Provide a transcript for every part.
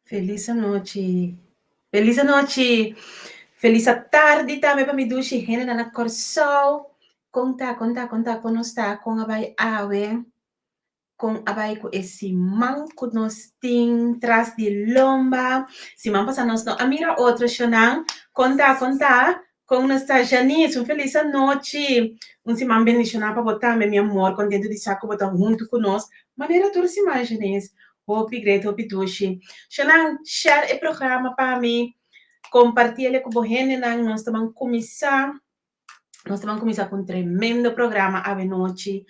Felis anochi. Felis anochi. Felis atardi tambe pa mi dushi hendenan na Kòrsou. Kon ta, kon ta, kon ta, kon nos ta, kon a bai awe? Kon a bai ku e siman ku nos tin tras di lomba? Siman pasá nos no a mira otro shownan. Kon ta, kon ta, kon nos ta? Janice, un felis anochi. Un siman bendishoná pa bo tambe, mi amor. Kontentu di sa ku bo ta huntu ku nos manera tur siman, Janice. Hopi great, hopi dushi. Shownan, share e programa pa mi. Kompartiele ku bo hendenan. Nos ta ban kuminsá. Nos ta ban kuminsá ku un tremendo programa awenochi,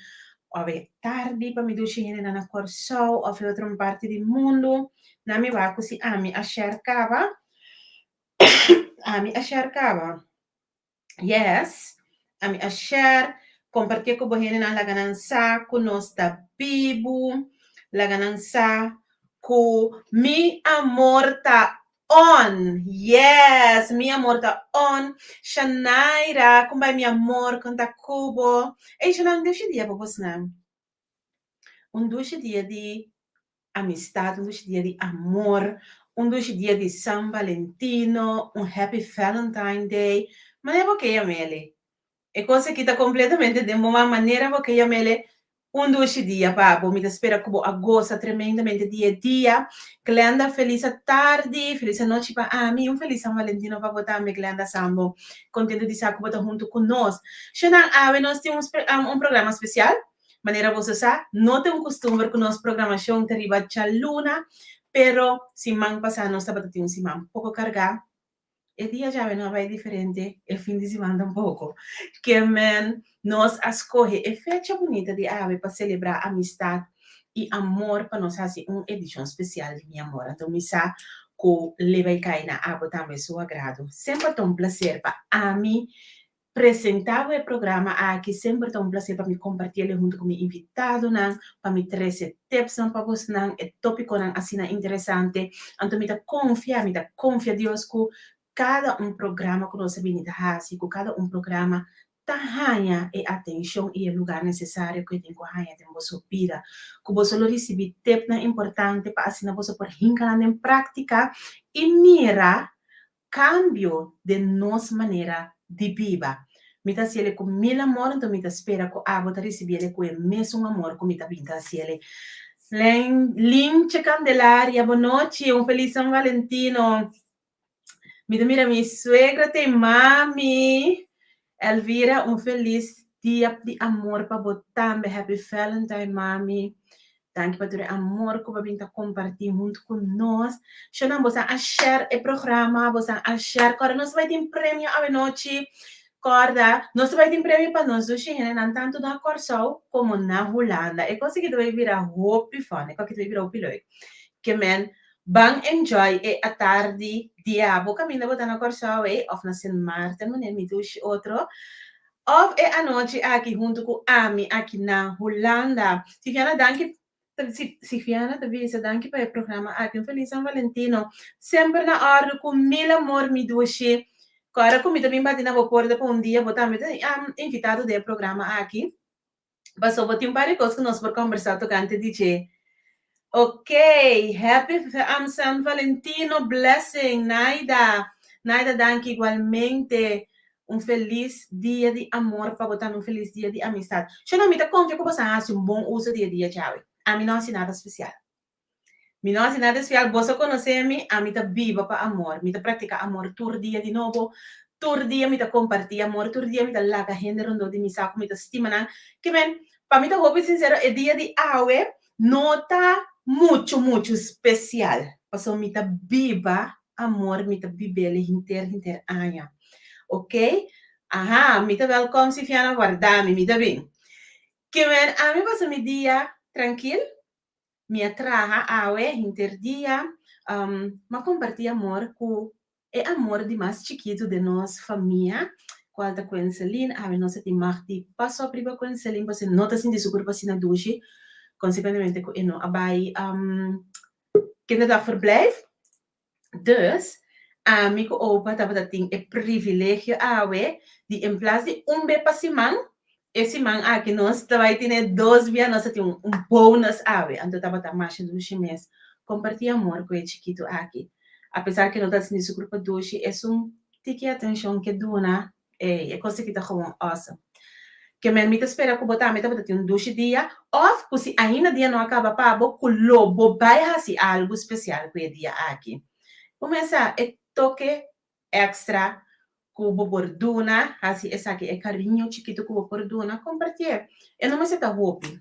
awe tardi pa mi dushi hendenan na Kòrsou òf e otro parti di mundu. Na mi wak ku si ami a share kaba. Ami a share kaba. Yes, ami a share. Kompartié ku bo hendenan, laga nan sa ku nos ta bibu, laga nan sa ku mi amor ta On! Yes! Mi amor ta on! Shanaira, kon bai mi amor? Kon ta ku bo? Ey Shanan, dushi dia pa bosnan. Un dushi dia di amistad, un dushi dia di amor, un dushi dia di San Valentino, un Happy Valentine Day. Manera bo ke yam'ele. E kos aki ta kompletamente den bo man, manera bo ke yam'ele. Un dushi dia pa bo. Mi ta spera ku bo a gosa tremendamente di e dia. Glenda, felis atardi, felis anochi pa ami i un felis San Valentino pa bo tambe, Glenda Sambo. Kontentu di sa ku bo ta huntu ku nos. Shownan, awe nos tin un un programa spesial. Manera boso sa, no ta un kustumber ku nos programashon ta riba djaluna, pero siman pasá nos tabata tin un siman poko kargá. E dia djawe no a bai diferente, e fin di siman tampoko. Ke men nos a skohe e fecha bunita di awe pa selebrá amistat i amor pa nos hasi un edishon spesial di Mi Amor. Anto mi sa ku le bai kai na abo tambe su agrado. Semper ta un plaser pa ami Presentá bo e programa aki semper ta un plaser pa mi kompartiel huntu ku mi invitadonan, pa mi trese tipsnan pa bosnan, e tópikonan asina interesante. Anto mi ta konfia, mi ta konfia Dios ku kada un programa ku nos a bini ta hasi, ku kada un programa ta haña e atenshon i e lugá nesesario ku e tin ku haña den boso bida. Ku boso lo risibí tipnan importante pa asina boso por hinka nan den práktika i mira kambio den nos manera di biba. Mi ta hasiele ku mil amor, anto mi ta spera ku abo ta risibiele ku e mesun amor ku mi ta bin ta hasiele. Linche Candelaria, bonochi, un felis San Valentino. Mi ta mira mi suegra te mami. Elvira, un felis dia di amor pa bo tambe. Happy Valentine, mami. Danki pa tur e amor ku bo a bin ta kompartí huntu ku nos. Shownan, bosan a share e programa, bosan a share. Kòrda nos bai tin premio awenochi. Kòrda, nos bai tin premio pa nos dushi hendenan tantu na Kòrsou komo na Hulanda. E kos aki ta bai bira hopi fun, e kos aki ta bai bira hopi leuk. Ke men, ban enjoy e atardi di abo kaminda bo ta na Kòrsou ei òf na Sint Maarten, manera mi dushi otro. Of e anochi aki huntu ku ami aki na Hulanda. Sifiana danki Sifiana ta bisa danki pa e programa aki. Un felis San Valentino. Semper na òrdu ku mil amor mi dushi. Kòrda ku mi ta bin bati na bo porta pa un dia bo tambe ta invitado den e programa aki. Pasobra bo tin un par di kos ku nos por kòmbersá tokante di dje. Ok, happy San Valentino blessing Naida. Naida danki igualmente. Un felis dia di amor pa bo tambe un felis dia di amistad. Shona mi ta konfia ku boso a hasi un bon uso di e dia djawe. Ami no hasi nada spesial. Mi no hasi nada especial, boso conoce mi, ami ta biba pa amor, mi ta practica amor tur dia di nobo, tur dia mi ta comparti amor, tur dia mi ta laga hende rondó di mi sa cu mi ta stima nan. Ke men, pa mi ta hopi sincero, e dia di awe no ta mucho mucho special, pasobra mi ta biba amor, mi ta bibele henter henter aña. Ok? Aha, mi ta welkom si Fiana warda mi, mi ta bin. Ke men, ami pasa mi dia trankil, Mi a traha awe hinter dia, m'a comparti amor cu e amor di mas chikitu den nos famia, cual ta Quenceline. Awe nos a tin mag di pas op riba Quenceline pasobra e no ta sinti su curpa asina dushi, consecuentemente cu e no a bay kinderdagverblijf. Dus, ami ku opa tabata tin e privilegio awe di en plas di un be pa siman, e siman aki nos ta bai tene dos bia, nos a tin un bonus awe. Anto tabata masha dushi mes Kompartí amor ku e chikitu aki. Apesar ku e no ta sinti su kurpa dushi, esun tiki atenshon ku e duna, ey, e kos aki ta gewoon awesome. Ke men mi ta spera ku bo tambe tabata tin un dushi dia, òf ku si ainda dia no a kaba pa bo, ku lo bo bai hasi algu spesial ku e dia aki. Kuminsá e toke èkstra ku bo por duna, hasi esaki e kariño chikitu ku bo por duna, kompartié. E no mester ta hopi,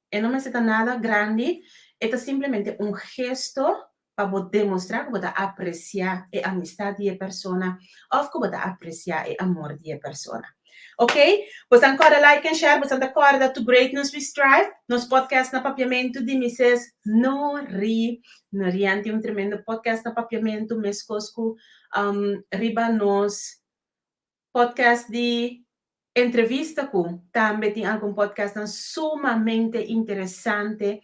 E no mester ta nada grandi, e ta simplemente un gesto pa bo demostrá ku bo ta apresiá e amistat di e persona òf ku bo ta apresiá e amor di e persona. Ok, bosan kòrda like en share, bosan ta kòrda To Greatness We Strive, nos podcast na papiamentu di Mises Nori. Norian tin un tremendo podcast na papiamentu meskos ku riba nos Podcast di entrevista ku tambe tin algun podcastnan sumamente interesante,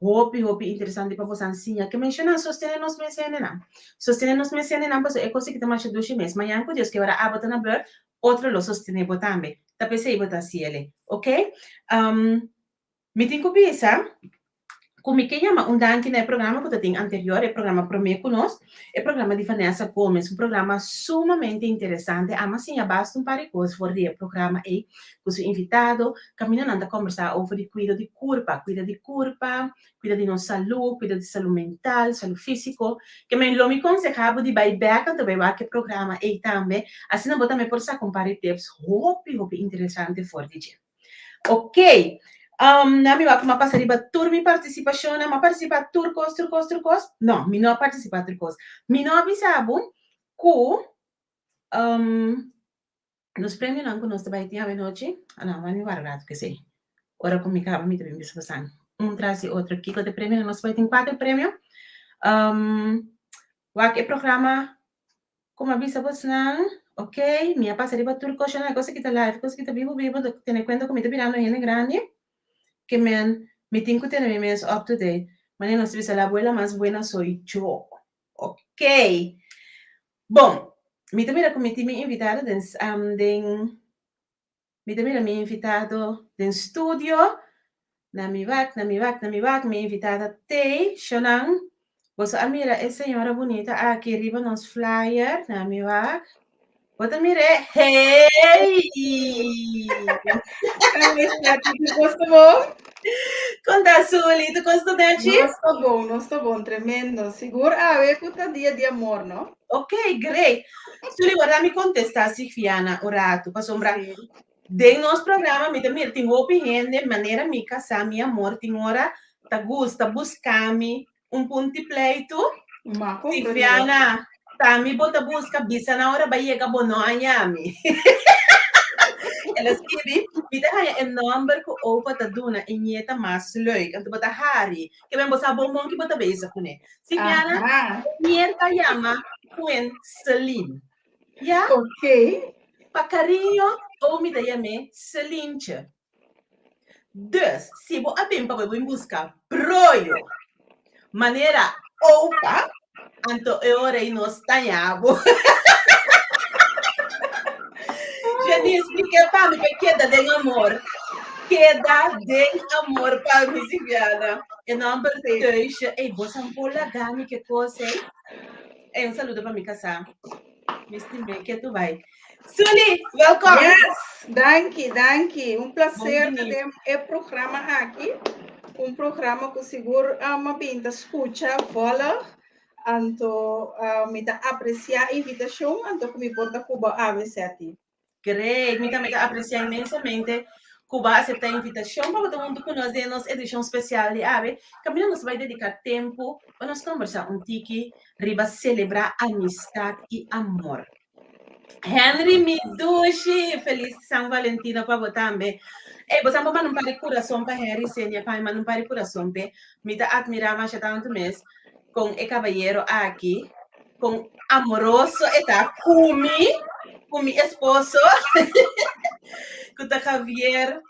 hopi hopi interesante pa bosan siña. Ke menshoná sostené nos mes hendenan. Sostené nos mes hendenan pasobra e kos aki ta masha dushi mes. Mañan ku Dios ke ora abo ta na beurt, otro lo sostené bo tambe. Ta p'esei bo ta hasiel. Oke? Mi tin ku bisa ku mi ke yama un danki na e programa ku ta tin anterior, e programa promé ku nos, e programa di Vanessa Gomez, un programa sumamente interesante. Amo a siña basta un par di kos for di e programa ei ku su invitado, kaminda nan ta kombersá over di kuido di kurpa, kuido di kurpa, kuido di nos salú, kuido di salú mental, salú físiko. Ke men lo mi konsehá bo di bai bèk anto bai wak e programa ei tambe, asina bo tambe por saka un par di tips hopi hopi interesante for di dje. Ok, um, na mi wak m'a pasa riba tur mi partisipashonnan, m'a partisipá tur kos, tur kos, tur kos? No, mi no a partisipá tur kos. Mi no a bisa bo ku um, nos premionan ku nos ta bai tin awenochi, ah no, mi wak rato kesei. Ora ku mi kaba mi ta bin bisa bosan un tras di otro kiko ta e premionan. Nos ta bai tin kuater premio. Um, wak e programa Como a bisa bosnan, ok, mi a pasa riba tur cosnan, e cosa ki ta live, e cosa ki ta bibu bibu, ta tene cuenta cu mi ta birando hende grandi, ke men mi tin cu tene mi mes up to date. Manera nos ta bisa, la abuela mas buena soy yo. Ok. Bon, mi ta mira cu mi tin mi invitado den, den Mi ta mira mi invitado den studio. Na mi wak, na mi wak, na mi wak, mi invitada t'ei. Shonan, boso a mira e señora bunita aki riba nos flyer? Na mi wak. Bo ta mir'é? Hey! Nos ta bon? Kon ta, Suli? Tu kos ta nechi? Nos ta bon, nos ta bon, tremendo. Sigur awe ku ta dia di amor, no? Ok, great. Suli, warda mi contesta Sigviana un ratu, pasobra den nos programa mi ta mira tin hopi hende manera mi casá, mi amor tin ora ta gusta busca mi un punti pleitu. Ma comprende. Sigviana, ta mi bo ta busca, bisa na ora ba yega bo no haña mi. El a skibi, mi ta haña e nomber cu opa ta duna e nieta mas leuk. Anto bo ta hari. Ke men bo sa bon bon ki bo ta bezig kuné. Sigviana, Aha. Mier ta yama Queen Celine. Ya? Ok. Pa cariño, o mi ta yam'é Celientje. Dus, si bo a bin pa bo bin busca broyo, manera opa, anto e ora ei nos taña bo. Janice, spliké pa mi pa keda den amor. Keda den amor pa mi, Silviana. E nomber Teusje. Ey, bo san por laga mi ke kos ey. Ey, un saludo pa mi kasá. Mi stim'é, ke tu bai. Suli, welkom. Yes, danki, danki. Un placer Bon ta bini. den e programa aki. Un programa ku sigur um, a bin ta skucha, volg. Anto uh, mi ta apresiá invitashon, anto ku mi por ta ku bo awe, Seti. Great, mi tambe ta aprecia inmensamente cu bo a acepta e invitacion pa bo ta hunto cu nos den nos edicion special di awe. Caminda nos ta bay dedica tempo pa nos conversa un tiki riba celebra amistad y amor. Henry mi dushi, feliz San Valentino pa bo tambe. Ey, bo sa bo manda un par di curason pa Henry Senia, pa mi manda un par di curason p'e. Mi ta admira masha tanto mes con e cabayero aki. Con amoroso e ta cu mi, cu mi esposo, cu ta Javier,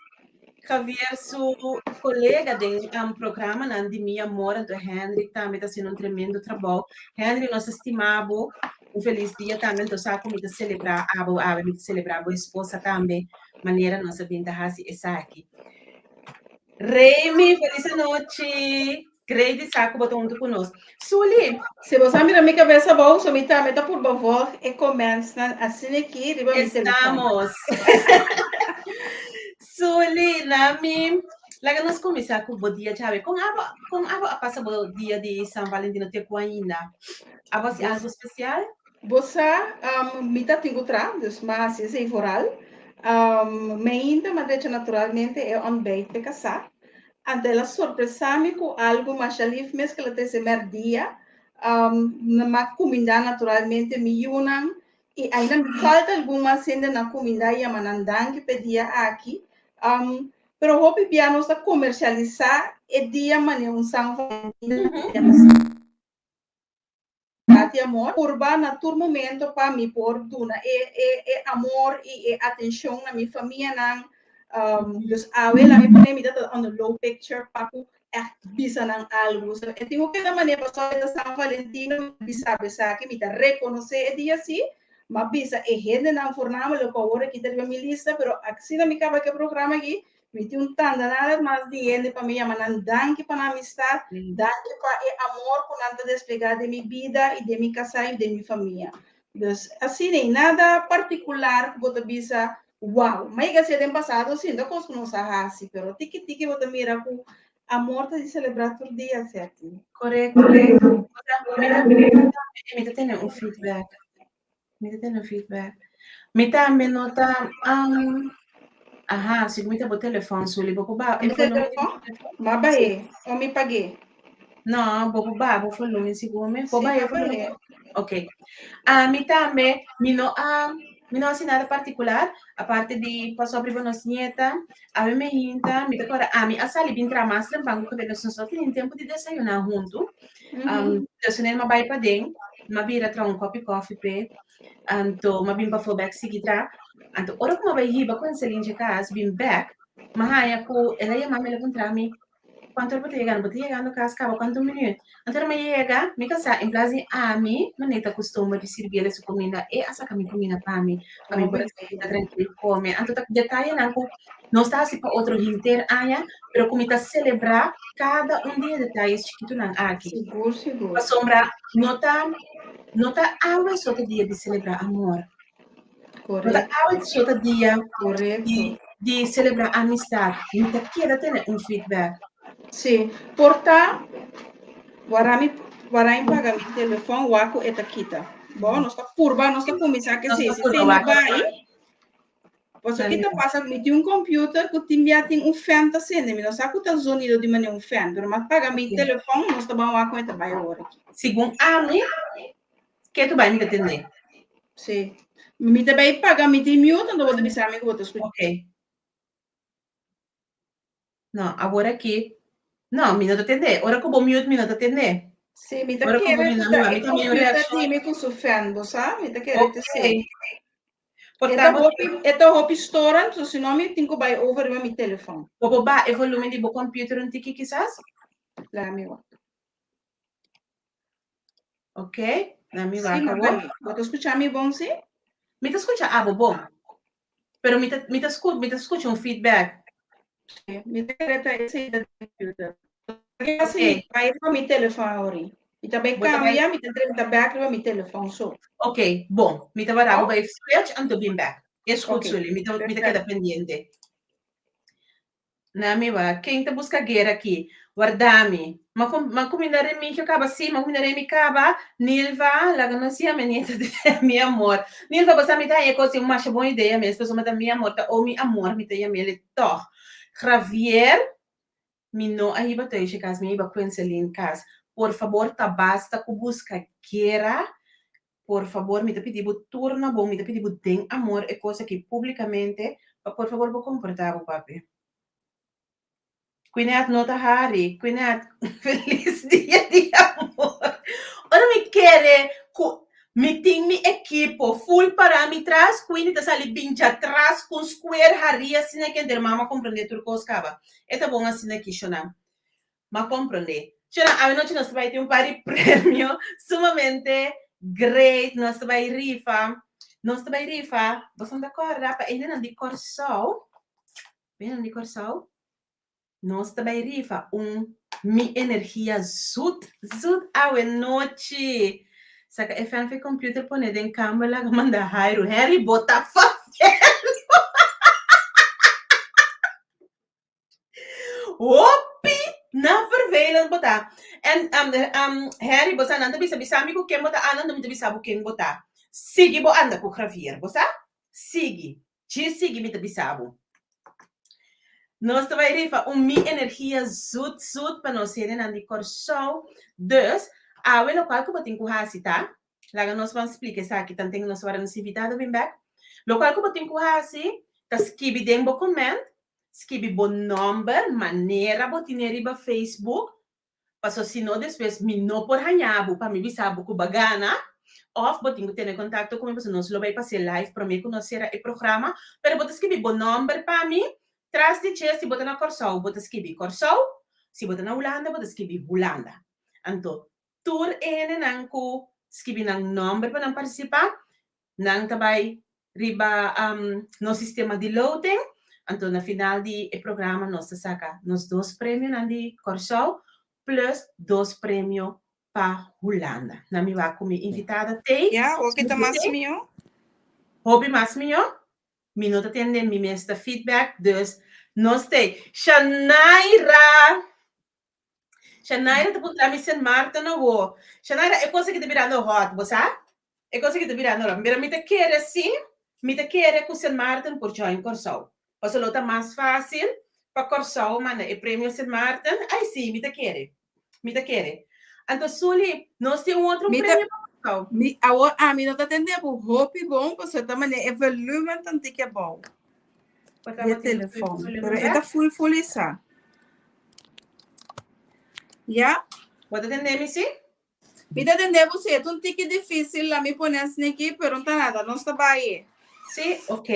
Javier su colega den um, programanan di Mi Amor, anto Henry tambe ta haciendo un tremendo trabou. Henry, nos ta stima bo, un feliz dia tambe, anto sa cu mi ta celebra abo awe, mi ta celebra bo esposa tambe, manera nos a bin ta haci esaki. Remy, feliz anochi! Great di sa ku bo ta huntu ku nos. Suli. Si bo sa mira mi kabes abou, so mi tambe ta purba volg e commentsnan asina aki riba mi telefon. Estamos. Suli, Nami, laga nos kuminsá ku bo dia djawe. Kon abo, kon abo a pasa bo dia di San Valentino te ku ainda? Abo hasi algu spesial? Bo sa, mi ta tin ku tra, dus mi a hasi esei vooral. Mi ainda mi a drecha naturalmente e ontbijt p'e kasá. Anto el a sorpresá mi ku algu masha lif mes ku el a trese mèrdia. Mi a kumindá naturalmente mi yunan i ainda mi falta algun mas hende na kumindá i yama nan danki p'e dia aki. Pero hopi bia nos ta komersialisá e dia manera un San Valentin. Di amor, purba na tur momento pa mi por duna e amor i e atenshon na mi famianan. Dus awe la mi pone mi ta on the low picture pa ku echt bisa nan algu. So e tin ku keda manera pasobra ta San Valentino mi bisa esaki, mi ta rekonosé e dia si, m'a bisa e hendenan voornamelijk ku awor aki ta riba mi lista, pero asina mi kaba ku e programa aki, mi tin un tanda nada mas di hende pa mi yama nan danki pa nan amistad, danki pa e amor ku nan ta desplegá den mi bida i den mi kasá i den mi famia. Dus asina ei, nada partikular ku bo ta bisa, wow. Ma yega siya den pasado si, ta kos ku nos a hasi, pero tiki tiki bo ta mira ku amor ta di selebrá tur dia, sèti. Korekto. Mi ta tene un feedback. Mi ta tene feedback. Mi tambe no ta aha, si mi ta bo telefon suli bo por ba e Mi volumen di telefon? bo telefon. Ma Sí. bah'é o mi pagu'é? No, bo por ba bo volumen sigur mi por Sí, bah'é ma volumen. bah'é. Ok. Ami tambe mi no hasi nada particular, aparte di paso riba nos nieta, awe mi hinta, mi ta kòrda ami a sali bin traha mas trempan ku nos no tin tempu di desayuná huntu. Dus wanneer mi a bai paden, mi a bira traha un kòpi kòfi p'e, anto mi a bin pafó bèk sigui traha. Anto ora ku mi a bai hiba ku Anselin dje kas, bin bèk, mi a haña ku el a yama mi, el a puntra mi, Kuantu ora bo ta yegando? Bo ta yegando kas kaba kuantu minüt? Anto ora mi a yega, mi kasá en plas di ami, manera ta kustumber di sirbiel su kuminda, e a saka mi kuminda pa mi, pa mi por a sinta trankil kome. Anto ta detayenan ku nos ta hasi pa otro henter aña, pero ku mi ta selebrá kada un di e detayes chikitunan aki. Sigur, sigur. Pasobra no ta awe so ta dia di selebrá amor. No ta awe so ta dia di selebrá amistat. Mi ta keda tene un feedback. Sí, por ta wara mi wara mi paga mi telefon wak ku e ta kita. Bo, nos ta purba, nos ta kuminsá ke Nos si, ta si purba no wak. bai. Pasobra ki ta pasa, mi tin un computer ku tin bia tin un fan ta sende, mi no sa ku ta zonido di manera un fan, pero mi a paga mi telefon, nos ta ban wak ku e ta bai awor aki. Segun ami, ke tu bai mi ta tende. Sí. Mi ta bai paga mi tin mute, anto bo ta bisa mi ku bo ta skucha. Ok. No, awor aki, no, mi no ta tende. Ora ku bo mute, mi no ta tende. Sí, mi ta Ora ku bo kere mi ku no, ta mi e ta mi computer reaccion. di mi ku su fan, bo sa? Mi ta kere te Ok. sí. Por E ta ta bo hopi, e ta hopi storend, so si no mi tin ku bai over riba mi telefon. Bo por baha e volumen di bo computer un tiki kisas? Laga mi wak. Ok, na mi Sí, wak ma awor. bai. Bo ta skucha mi bon, sí? Mi ta skucha abo bon. Pero mi ta skucha un feedback. Sí, mi ta kere ta esei ta di computer. Así, bai riba mi telefon awor. Mi ta bai Bo ta bai- cambia, mi ta drenta back riba mi telefon so. Ok, bon. Mi ta wara bo Oh. bai switch anto bin back. Is goed, Ok, Sully. Mi ta perfecto. keda pendiente. Na mi wak, ken ta buska guera aki? Warda mi. Ma ku ma kuminda Remigio kaba sí, ma kuminda Remi kaba. Nilva, laga nos yama e nieta di mi amor. Nilva, bo sa mi ta haña e kos di un masha bon idea mes, pasobra ta mi amor ta o mi amor mi ta yam'el tòg. Javier, mi no a hiba Toisha kas, mi a hiba Quenceline kas. Por fabor ta basta ku buska guera. Por fabor mi ta pidi bo tur na bon, mi ta pidi bo den amor e kos aki publikamente, pa por fabor bo komportá bo papi. Quinette no ta hari, Quinette felis dia di amor. Ora mi kere ku mi tin mi ekipo full pará mi tras, Queenie ta sali bin djatras ku un square hari asina aki, enter mama komprendé tur kos kaba. E ta bon asina aki, shona. M'a komprondé. Shona, awenochi nos ta bai tin un par di premio sumamente great. Nos ta bai rifa. Nos ta bai rifa, boso no ta kòrda, pa e hendenan di Kòrsou, pa e hendenan di Kòrsou, nos ta bai rifa un. Mi energia zoet, zoet awe nochi. Saka e fan fe computer pone den kamber laga manda Hairu. Henry bo ta fafiendo. Hopi na vervelend bo ta. En um, um, Henry bo sa nan ta bisa bisa mi ku ken bo ta anda, mi ta bisa bo ken bo ta. Sigui bo anda ku Javier, bo sa? Sigui. Djis sigui mi ta bisa bo. Nos ta bai rifa un Mi Energia Zoet Zoet pa nos hendenan di Kòrsou. Dus, awe lokual ku bo tin ku hasi ta, laga nos ban splika esaki tanten nos wara nos invitado bin bèk. Lokual ku bo tin ku hasi ta skibi den bo comment, skibi bo nòmber manera bo tine riba Facebook, Paso si no despues mi no por haña bo pa mi bisa bo ku bo a gana òf bo tin ku tene kontakto ku mi pasobra nos lo bai pas'é live promé ku nos sera e programa. Pero bo ta skibi bo nòmber pa mi tras di dje si bo ta na Kòrsou bo ta skibi Kòrsou, si bo ta na Hulanda bo ta skibi Hulanda. Anto tur e hendenan ku skibi nan nòmber pa nan partisipá Nan ta bai riba nos sistema di loting, anto na final di e programa nos ta saka nos dos premionan di Kòrsou plus dos premio pa Hulanda. Na mi wak ku mi invitada tei. Ya, hopi ta mas mihó. Hopi mas mihó. Mi no ta tende mi mes ta feedback, dus nos tei. Shanaira! Shanaira ta puntra mi Sint Maarten awo. Shanaira, e cosa ki ta birando hot, bo sa? E cosa ki ta birando hot. Mira, mi ta kere si, mi ta kere ku Sint Maarten por join Kòrsou. Pasobra lo ta mas fásil pa Kòrsou manda e premio Sint Maarten. Ai si, mi ta kere. Mi ta kere. Anto Sully, nos tin un otro Mi ta, premio pa Kòrsou. mi, awor ami no ta tende bo hopi bon, pasobra ta manera e volumen ta un tiki abou. Por di ta e bo tin ku telefon, volumen pero e ta bek. full full isa. Ya? Bo ta tende mi si? Mi ta tende bo si, e ta un tiki difícil la mi pone asina aki, pero no ta nada, nos ta bai e. Si? Ok.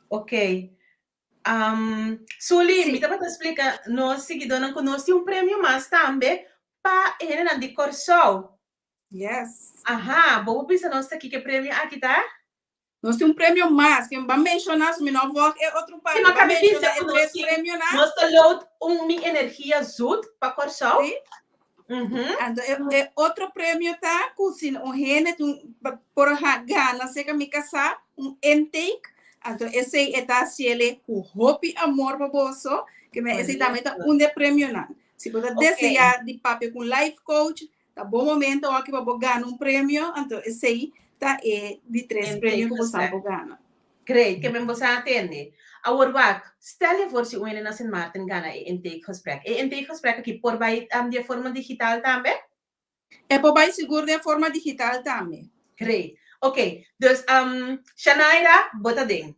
Ok. Um, Sully, mi Sí. tabata splika nos siguidónan ku nos tin un premio mas tambe pa e hendenan di Kòrsou. Yes. Aha, bo por bisa nos ta kiko e premio aki ta? Nos tin un premio mas, ke mi ban menshoná, so mi no vòg e otro Sí, parti, ma ban kabi bisa menshoná e ku nos tres tin, premionan. nos ta load un Mi Energia Zoet pa Kòrsou. Sí. Mhm. Anto e, e otro premio ta ku si un hende tin un, pa- por ha, gana serka mi kasá un intake, anto esei e ta hasiele ku hopi amor pa boso, ke men esei tambe ta Korekto. un de premionan. Si bo ta Ok. deseá di papia ku un life coach, Ta bon momento aki pa bo gana un premio, anto esei ta e di tres Intake premio ku bo sa gesprek. bo gana. Great, ke men bo sa atende. Awor wak, stel je voor si un hende na Sint Maarten gana e intake gesprek. E intake gesprek aki por bai di e forma digital tambe? E por bai sigur den forma digital tambe. Great. Ok, dus Shanaira, bo ta den.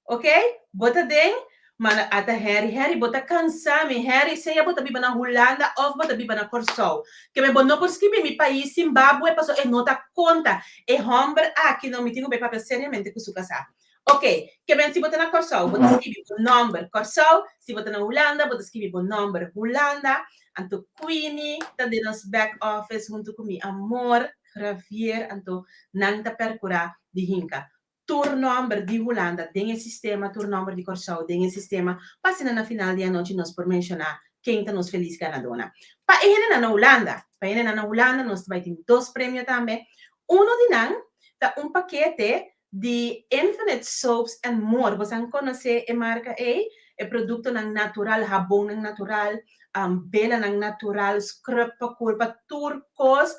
Ok, bo ta den, ma ata Harry, Harry bo ta cansa mi, Harry sea bo ta biba na Hulanda of bo ta biba na Corsou, ke me bo no por skibi mi pais Zimbabwe paso e no ta conta, e homber aki no mi tin cu bay papia seriamente cu su casa. Ok, ke men si bo ta na Corsou bo ta skibi bo nomber Corsou, si bo ta na Hulanda bo ta skibi bo nomber Hulanda, anto Queenie ta den nos back office hunto cu mi amor Javier, anto nan ta percura di hinca Tur nòmber di Hulanda den e sistema, tur nòmber di Kòrsou den e sistema, pa asina na final di anochi nos por menshoná ken ta nos felis ganadónan. Pa e hendenan na Hulanda, pa e hendenan na Hulanda nos ta bai tin dos premio tambe. Uno di nan ta un pakete di Infinite Soaps and More. Boso a konosé e marka ei? E produktonan natural, habonnan natural, belanan natural, scrub pa kurpa, tur kos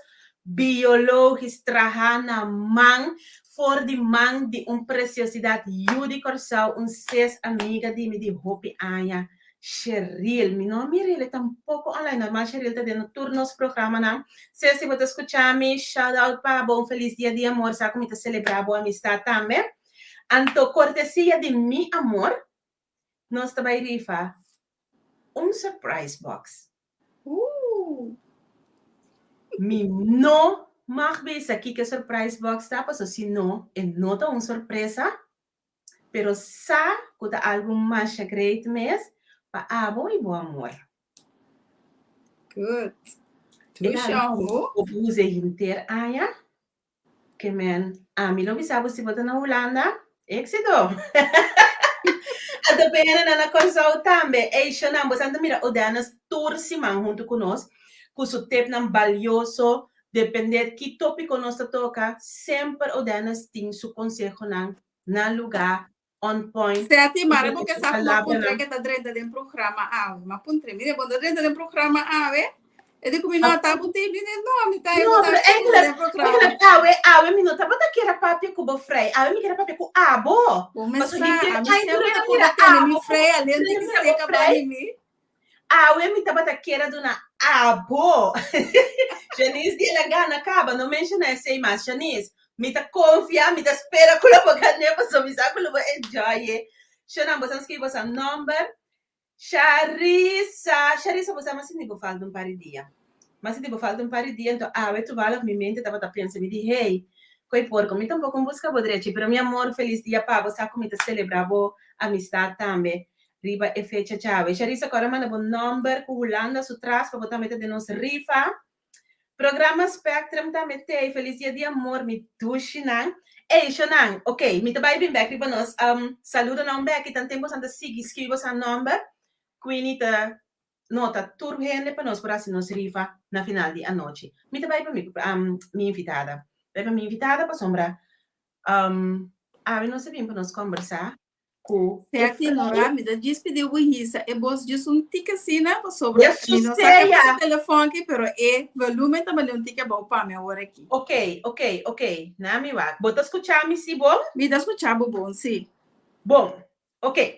biologis traha na man for di man di un preciosidat yu di Kòrsou, un ses amiga di mi di hopi aña, Sheryl. Mi no a mir'el tampoko online, normal Sheryl ta den tur nos programanan. Ses si bo ta skucha mi, shout out pa bo, un felis dia di amor, sa ku mi ta selebrá bo amistat tambe. Anto kortesia di mi amor, nos ta bai rifa un surprise box. Ooh. Mi no mag bisa kiko e surprise box ta, paso si no, e no ta un sorpresa, pero sa ku ta algu masha great mes pa abo i bo amor. Good. E ta Dusha, algu ho. ku bo usa henter aña. Ke men, ami lo bisa bo si bo ta na Hulanda, éxito! Anto p'e na Kòrsou tambe. Ey, shonnan, boso a mira Odanis tur siman huntu ku nos, ku su tipnan balioso, depende ki tópiko nos ta toka, semper Odanis tin su konsehonan na lugá, on point. Seti, mara bo ke sa ku m'a puntra ke ta drenta den programa awe. M'a puntra, mire, bo ta drenta den programa awe? E di ku mi no ta bo tin, mi di no, mi ta No, pero eigenlijk, eigenlijk awe, awe mi no tabata kier a papia ku bo frei, awe mi kier a papia ku abo. Bo me sa, ami semper ta purba tene mi frei alén di ki seka bani mi. Awe mi tabata kier a duna abo. Janice di el a gana kaba, no menshona esei mas. Janice, mi ta konfia, mi ta spera ku lo bo gané pasobra mi sa ku lo bo enjoy e. Shona, bo sa skibi bo sa nòmber. Sharissa, Sharissa bo sa mas sinti bo falta un par di dia. Mas sinti bo falta un par di dia, enton awe toevallig mi mente tabata pensa, mi di hey, koe porko, mi tampoco a buska bo drechi, pero mi amor felis dia pa bo, sa ku mi ta celebra bo amistad tambe riba e fecha djawe. Sharissa kòrda manda bo nòmber ku Hulanda su tras pa bo tambe ta den nos rifa. Programa Spectrum tambe t'ei. Feliz dia di amor mi dushinan. Ey shonan, ok, mi ta bai bin bek riba nos saludonan bek y tan tempo bosan ta sigui scribi bosan nomber, Queenie ta nota tur hende pa nos por haci nos rifa na final di anochi. Mi ta bai pa mi mi invitada. Bai pa mi invitada pasobra awe nos a bin pa nos combersa ku e Sexy frei. Nora, mi ta djis pidi bo hisa e bos djis un tiki asina pasobra Yes, mi no sa ke Susea. pasa telefon aki pero e volumen ta manda un tiki abou pa mi awor aki. Ok, ok, ok. Na mi wak. Bo ta skucha mi si bon? Mi ta skucha bo bon, si. Bon, ok.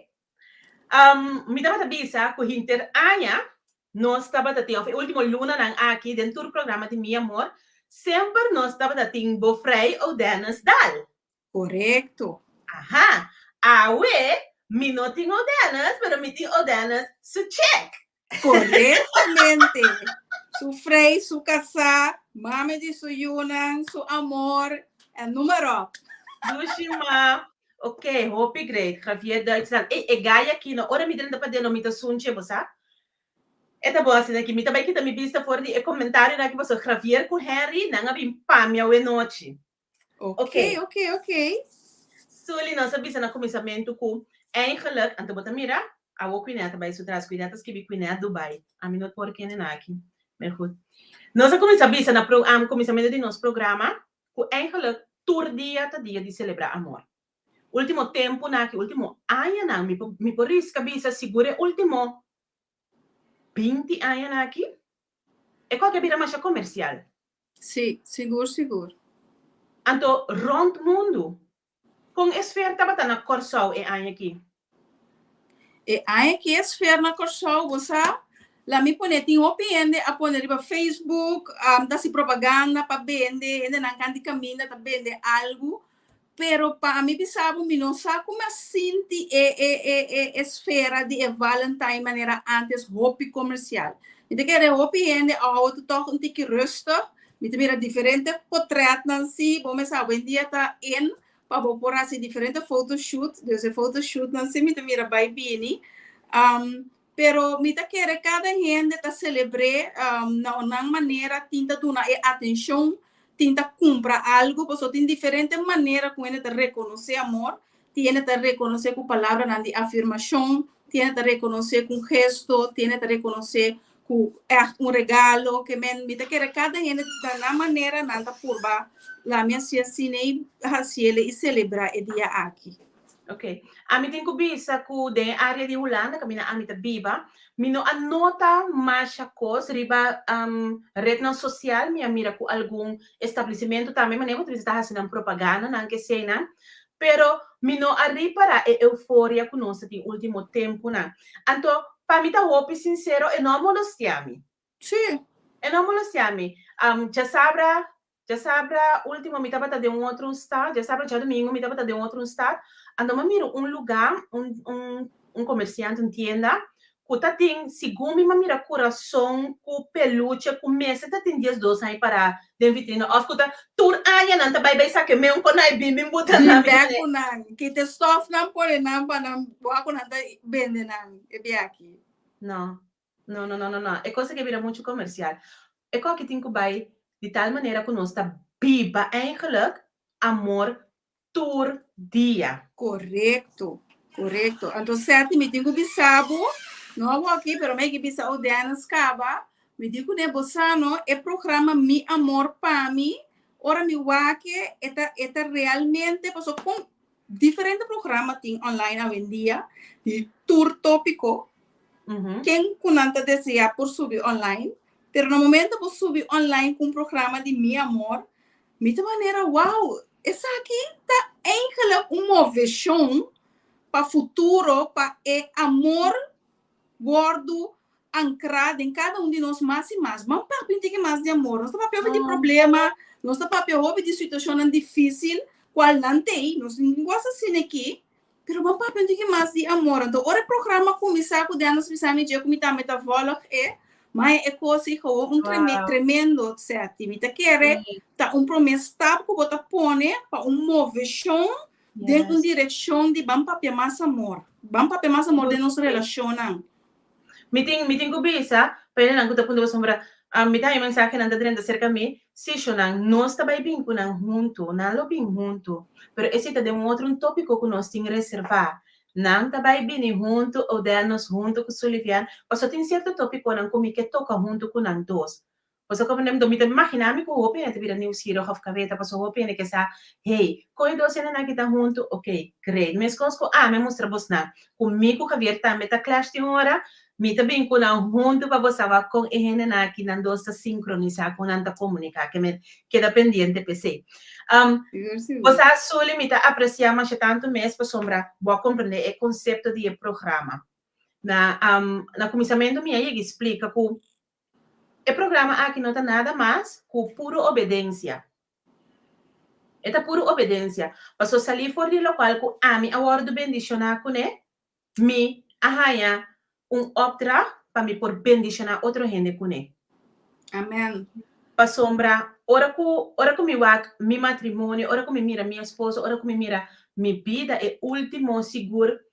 Mi tabata bisa ku hinter aña nos tabata tin, òf e último lunanan aki den tur programa di Mi Amor, semper nos tabata tin bo frei o Dennis Daal. Korekto. Aha, awe mi no tin Odenus, pero mi tin Odenus su chick. Korektamente. Su frei, su kasá, mame di su yunan, su amor, en noem maar op. Dushi ma. Ok, hopi great. Javier Duitsland. Ey, e gai aki no, ora mi drenta pa den no mi ta sunche, bo sa? E ta bon asina aki. Mi ta bai kita mi bista for di e comentarionan aki pasobra Javier ku Henry nan a bin pa mi awe nochi. Ok, ok, ok. Sully, nos a bisa na kuminsamentu ku eigenlijk, anto bo ta mira, awo Quinette a bai su tras, Quinette a skibi Quinette Dubai. Ami no por kende nan aki. Maar goed. Nos a kuminsá bisa na pro, um, kuminsamentu di nos programa ku eigenlijk tur dia ta dia di selebrá amor. Último tempunan aki, último añanan, mi por, mi por riska bisa sigur e último 20 añanan aki, e kòke a bira masha komersial. Sí, sigur sigur. Anto rond mundu, kon e sfer tabata na Kòrsou e aña aki? E aña aki e sfer na Kòrsou, bo sa, la mi pone tin hopi hende a pone riba Facebook, ta hasi propaganda pa bende, hendenan kan di kaminda ta bende algu, Pero pa ami bisa bo mi no sa como a sinti e e e e esfera di e Valentine manera antes hopi comercial. Mi ta kere hopi hende a hou toch un tiki rustig. Mi ta mira diferente potretnan si, bo mester awendia ta in pa bo por haci diferente photoshoot. Dus e photoshootnan si mi ta mira bay bini. Um, pero mi ta kere cada hende ta celebre um, na nan manera, tin ta duna e atencion tin ta kumpra algu, pasobra tin diferente manera ku hende ta rekonosé amor. Tin hende ta rekonosé ku palabranan di afirmashon, tin hende ta rekonosé ku un gesto, tin hende ta rekonosé ku ègt un regalo. Ke men mi ta kere kada hende na nan manera nan ta purba lami hasi asina i hasiel i selebrá e dia aki. Ok. Ami tin ku bisa ku den e área di Hulanda kaminda ami ta biba, mi no a nota masha kos riba retnan sosial. Mi a mira ku algun establesimentu tambe manera ku ta bisa ta hasi nan propaganda nan ke eseinan, pero mi no a ripará e euforia ku nos ta tin último tempunan. Anto, pa mi ta hopi sinsero, e no a molestiá mi. Sí. E no a molestiá mi. Djasabra Djasabra ultimo mi tabata den un otro stad, djasabra djadumingu mi tabata den un otro stad, anto mi a mira un luga, un un un comerciante, un tienda, cu ta tin, segun mi mi a mira curason cu peluche cu mester ta tin diesdos aña para den vitrina of cu ta tur aña nan ta bay bay saca e meun con nan e bin bin buta nan. Bin bek cu nan, kita e stofnan pone nan pa nan wak cu nan ta bende nan e biaki. No. No, no, no, no, no. E kos aki a bira muchu komersial. E kos aki tin ku bai di tal manera ku nos ta biba eigenlijk amor tur dia. Korekto. Korekto. Anto Seti, mi tin ku bisa bo, no awor aki, pero mi a bisa o Dennis kaba, mi di kuné bo sa no, e programa Mi Amor Pa Mi, ora mi wak e, e ta e ta realmente, pasobra kon diferente programa tin online awendia di tur tópiko, ken ku nan ta deseá por subi online, pero na momento bo subi online ku un programa di Mi Amor, Mi ta manera wow, esaki ta eigenlijk un moveshon pa futuro pa e amor wordu ankrá den kada un di nos mas i mas. Ban papia un tiki mas di amor. Nos ta papia hopi di problema, nos ta papia hopi di situashonnan difísil kual nan t'ei, nos no gosa asina aki, pero ban papia un tiki mas di amor. Anto ora e programa kuminsá ku Dennis bisa mi dje ku mi tambe ta vòlg e, Maya e kos ei gewoon un tremendo seti. Mi ta kere ta un promé stap ku bo ta pone pa un moveshon den un direkshon di ban papia mas amor. Ban papia mas amor den nos relashonnan. Mi tin mi tin ku bisa pa hendenan ku ta puntra pasobra mi ta haña mensahenan ta drenta serka mi, sí shonnan, nos ta bai bin ku nan huntu, nan lo bin huntu, pero esei ta den un otro un tópiko ku nos tin reservá. Nan ta bai bini huntu Odenos huntu ku Sulivian, pasobra tin sierto tópikonan ku mi ke toka huntu ku nan dos. Pasobra komo mi ta imaginá mi ku hopi hende ta bira nieuwsgierig òf kabeta pasobra hopi hende ke sa, hey, kon e dos hendenan aki ta huntu? Oké, great. Meskos ku ami a mustra bosnan ku mi ku Javier tambe ta clash tin ora, mi ta bin ku nan huntu pa bo sa wak kon e hendenan aki nan dos ta sinkronisá, kon nan ta komuniká. Ke men keda pendiente p'esei. Bo sa Sully, mi ta apresiá masha tantu mes pasobra bo a komprendé e konsepto di e programa. Na na kuminsamentu mi a yega i splika ku E programa aki no ta nada mas ku puru obedensia. E ta puru obedensia. Paso salí for di lokual ku ami a wòrdu bendishoná kuné, mi a haña un opdracht pa mi por bendishoná otro hende kuné. Amen. Pasobra ora ku ora ku mi wak mi matrimonio, ora ku mi mira mi esposo, ora ku mi mira mi bida, e último sigur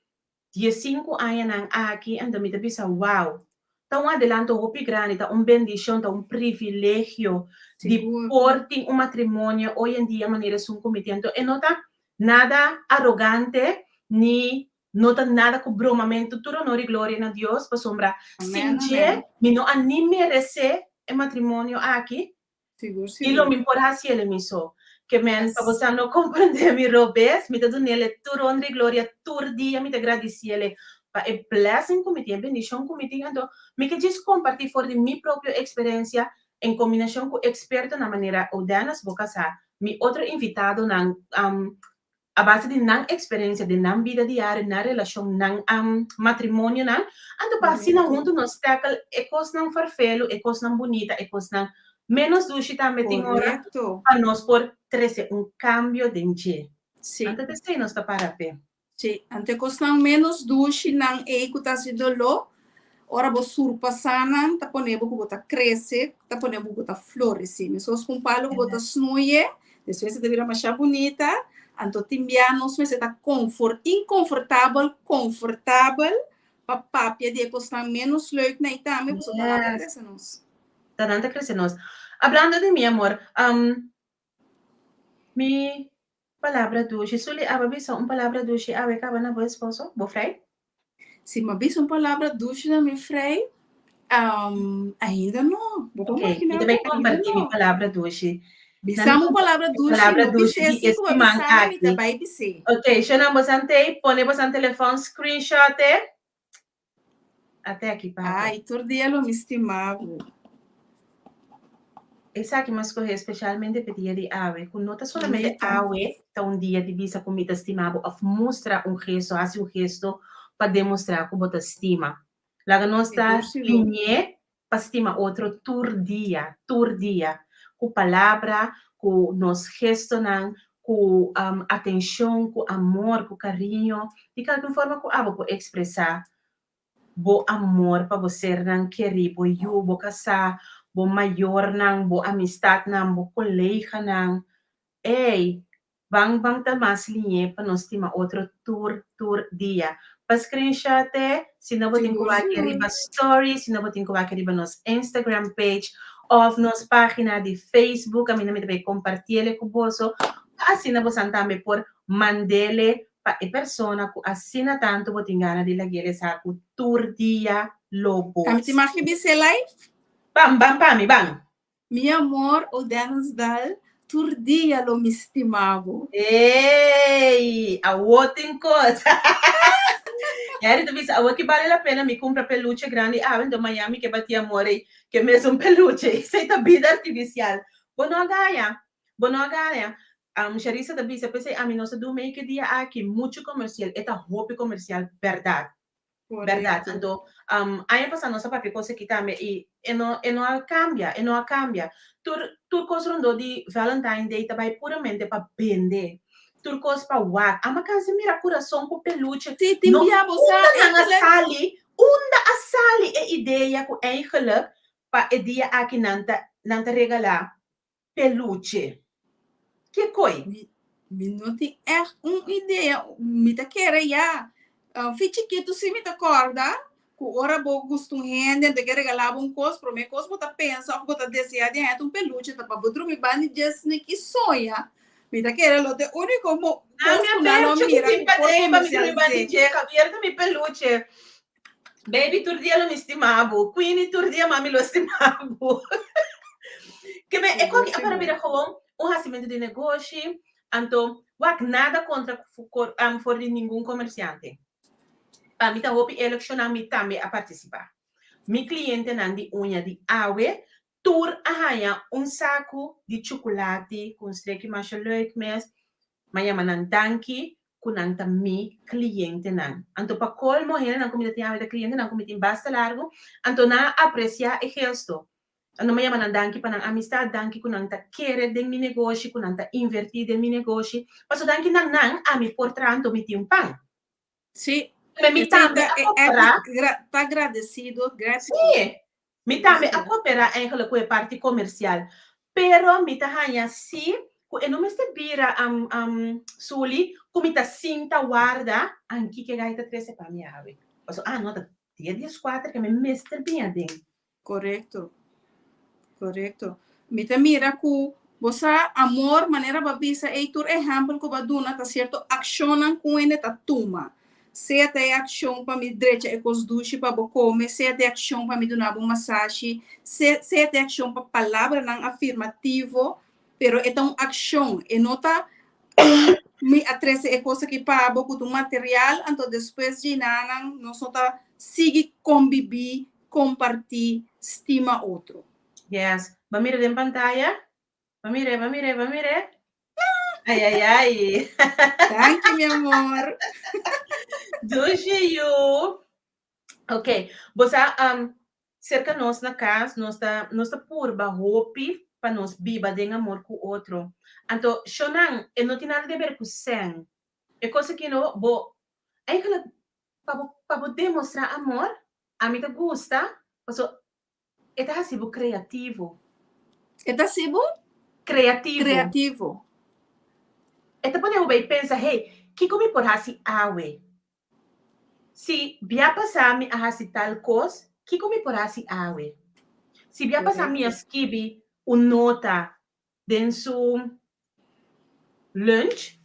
Diesinku añanan aki, anto mi ta bisa, Wow! Ta un adelanto hopi grandi, ta un bendicion, ta un privilegio di por tin un matrimonio hoy en dia manera esun cu mi tin. Anto e no ta nada arogante ni no ta nada cu bromamento. Tur honor y gloria na Dios pasobra sin dje mi no a ni merece e matrimonio aki. Sigur, I lo sigur. mi por hasi el mi so. Ke men, pa Yes. boso no komprendé mi robes, mi ta dun'ele tur honra i gloria tur dia, mi ta gradisiele pa e blessing ku mi tin, e bendishon ku mi tin. Anto, mi ke djis kompartí for di mi propio eksperensia en kombinashon ku ekspertonan manera Odenas Bokasá, mi otro invitadonan, a base di nan eksperensia den nan bida diario, nan relashon, nan matrimonionan, anto pa asina huntu nos tackle e kosnan farfelu, e kosnan bunita, e kosnan ménos dushi tambe tin ora pa nos por trese un kambio den dje. Anto ta esei nos ta para p'e. Sí, anto e kosnan ménos dushi nan ei ku ta hasi doló, ora bo surpasá nan ta pone bo ku bo ta krese, ta pone bo ku bo ta floresé. Meskos ku un palu ku bo ta snuye, despues e ta bira masha bunita, anto tin bia nos mester ta konfor, inkonfortabel, konfortabel pa papia di e kosnan ménos leuk na ei tambe, pasobra ta nan ta krese nos. Ta nan ta krese nos. Hablando di mi amor, mi palabra dushi, Sully aba bisa un palabra dushi awe kaba na bo esposo, bo frei? Si mi a bisa un palabra dushi na mi frei, ainda no. Bo por Ok, imaginá mi ta bo, bai ainda kompartí mi no. palabra dushi. Bisa mi un palabra dushi, Palabra no dushi bis'é di si e ku bo siman bisa mi, mi ta aki. bai bis'é. Ok, shonnan bosan t'ei, pone bosan telefòn, screenshot e. Ate aki, papi. Ai, tur dia lo mi stima bo. Esaki mi a skohe spesialmente p'e dia di awe, ku no ta solamente Bonito. awe ta un dia di bisa ku mi ta stima bo òf mustra un gesto, hasi un gesto pa demostrá ku bo ta stima. Laga nos ta Sigur, sigur. liñ'é pa stima otro tur dia, tur dia, ku palabra, ku nos gestonan, ku atenshon, ku amor, ku kariño, di kalke forma ku abo por ekspresá bo amor pa bo sernan kerí, bo yu, bo kasá, bo mayornan, bo amistatnan, bo koleganan. Ey, ban ban ta mas liñ'é pa nos stima otro tur tur dia. Pa screenshot e, si no bo tin ku Sigur, wak sigur. riba story, si no bo tin ku wak riba nos Instagram page òf nos página di Facebook, kaminda mi ta bai kompartiel e ku boso, pa asina bosan tambe por mand'el e. pa e persona ku asina tantu bo tin gana di lag'é sa ku tur dia lo bo. Ami tin mag bis'é live? Ban, ban pa mi, ban. Mi amor, o Dennis Daal, tur dia lo mi stima bo. Ey, awo tin kos. Harry ta bisa, awo ki bale la pena mi kumpra peluche grandi awe, enton mañan mi ke bati amor ei ke mesun peluche. Esei ta bida artifisial. Bo no a gaña, bo no a gaña. Sharissa ta bisa, p'esei ami no sa duna mei ke dia aki muchu komersial, e ta hopi komersial bèrdat. Bèrdat. Anto, aña pasá nos a papia kos aki tambe i e no e no a kambia, e no a kambia. Tur tur kos rondó di Valentine Day ta bai puramente pa bende. Tur kos pa wak. Amo a kansa mira kurason ku peluche. Sí, tin No, bia bo sa unda nan a eigenlijk. sali, unda a sali e idea ku eigenlijk pa e dia aki nan ta nan ta regalá peluche. Ke koi? Mi, mi no tin ègt un idea. Mi ta kere ya. Fi chikitu si mi ta kòrda ku ora bo gusta un hende anto e ke regalá bo un kos, promé kos bo ta pensa òf bo ta deseá di haña ta un peluche, ta pa bo drumi banda di dje sniki soña. Mi ta kere lo ta e úniko mo Ah, kos mi ku nan lo peluche ku mira tin ku por padei pa mi drumi banda di komersialis'é. dje. Javier ta mi peluche. Baby, tur dia lo mi stima bo. Queenie, tur dia mami lo stima bo. Ke men, e Sigur, koki a para sigur. bira gewoon un hasimentu di negoshi, anto wak nada kontra for di ningun komersiante. Pa mi ta hopi elekshonnan mi tambe a partisipá. Mi klientenan di uña di awe tur a haña un saku di chukulati ku un streki masha leuk mes. M'a yama nan danki ku nan ta mi klientenan. Anto pa kolmo hendenan ku mi ta tin awe ta klientenan ku mi tin basta largu, anto nan a apresiá e gesto. Anto m'a yama nan danki pa nan amistat, danki ku nan ta kere den mi negoshi, ku nan ta invertí den mi negoshi. Paso danki na nan ami por traha anto mi tin un pan. Sí, Pero mi esei tambe ta a e koperá. ta agradesido, gratitude. Sí, mi tambe a Sigur. koperá eigenlijk ku e parti komersial. Pero mi ta haña sí ku e no mester bira Suli ku mi ta sinta warda anki ke gai ta trese pa mi awe. Pasobra ah no ta dia dieskuater ke mi mester bin aden. Korekto. Korekto. Mi ta mira ku bo sa amor manera bo a bisa ei tur ehèmpel ku bo a duna ta sierto akshonnan ku hende ta tuma. Sea ta e akshon pa mi drecha e kos dushi pa bo kome, sea ta e akshon pa mi duna bo un masashi, sea ta e akshon pa palabranan afirmativo, pero e ta un akshon, e no ta un mi a trese e kos aki pa bo ku ta un material anto despues djinanan nos no ta sigui kombibí kompartí, stima otro. Yes. Ba mira den pantaya. Ba mire, ba mire, ba mire. Ay, ay, ay. Thank you, mi amor. Dushi yu. Ok. Bo sa, serka nos na kas, nos ta, nos ta purba hopi pa nos biba den amor ku otro. Anto, shownan, e no tin nada di haber ku sèn. E kos aki no, bo, eigenlijk, Pa bo pa bo demostrá amor, ami ta gusta paso e ta hasi bo kreativo. E ta hasi bo? Kreativo. Kreativo. E ta pone bo bai pensa, hey, kiko mi por hasi awe? Si bia pasá mi a hasi tal kos, kiko mi por hasi awe? Si bia pasá mi a skibi un nota den su lunch,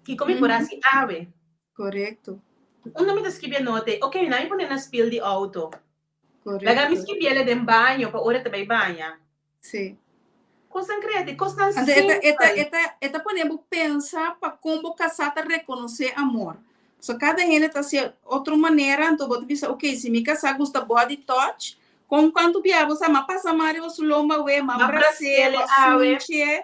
kiko mi por hasi awe? Korekto. Unda mi ta skibi e nota ei? Oké, na mi pone na spil di outo. Laga mi skibi el den baño pa ora e ta bai baña. Sí. Kosnan kreativo, kosnan Anto e ta, e ta, simpel. e ta, e ta pone bo pensa pa kon bo kasá ta rekonosé amor. So kada hende ta hasi otro manera, anto bo ta bisa, oké, si mi kasá gusta body touch, Kon kuantu bia bo sa ma pasa man riba su lomba we, ma Ma bras'é, bras'é ma awe. sunch'é.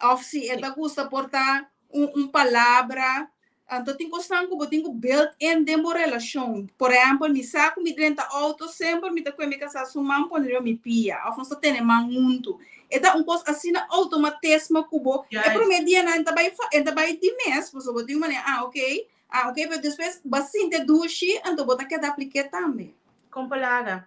Òf si e ta gusta por ta un un palabra. Anto tin kosnan ku bo tin ku build in den bo relashon. Por ehèmpel, mi sa ku mi drenta outo semper mi ta kue mi kasá su man pone riba mi pia òf nos ta tene man huntu. E ta un kos asina outomatisme ku bo e promé dianan e ta bai e ta bai di mes pasobra bo tin un manera ah okey, ah okey, pero despues bo a sinti e dushi anto bo ta keda aplik'é tambe. Kon palaga.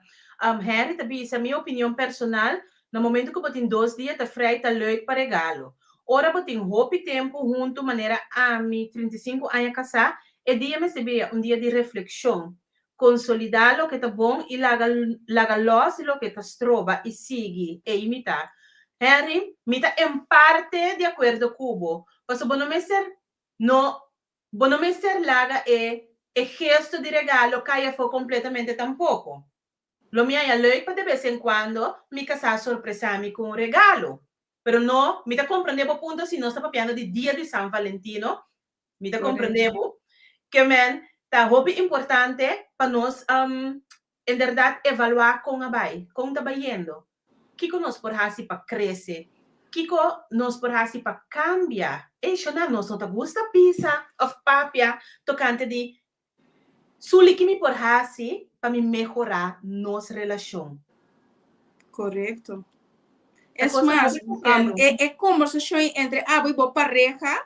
Henry ta bisa, Mi opinion personal, na momento ku bo tin dos dia ta vrij ta leuk pa regalo. Ora bo tin hopi tempu huntu manera ami, 35 aña kasá, e dia mester bira un dia di reflekshon. Konsolidá loke ta bon i laga laga lòs di loke ta stroba i sigui e imitá. Henry, mi ta en parte di akuerdo ku bo, pasobra bo no mester. No, bo no mester laga e e gesto di regalo kai afó kompletamente tampoko. Lo mi haña leuk pa de bes en kuando mi kasá sorpresá mi ku un regalo. Pero no, mi ta komprendé bo punto si nos ta papiando di dia di San Valentino, mi ta komprendé bo. Ke men ta hopi importante pa nos inderdat evaluá kon a bai, kon ta bayendo. Kiko nos por hasi pa krese? Kiko nos por hasi pa kambia? Ey, shona, nos no ta gusta bisa òf papia tokante di suli ki mi por hasi pa mi mehorá nos relashon. Korekto. Es mas, e e kombersashon entre abo i bo pareha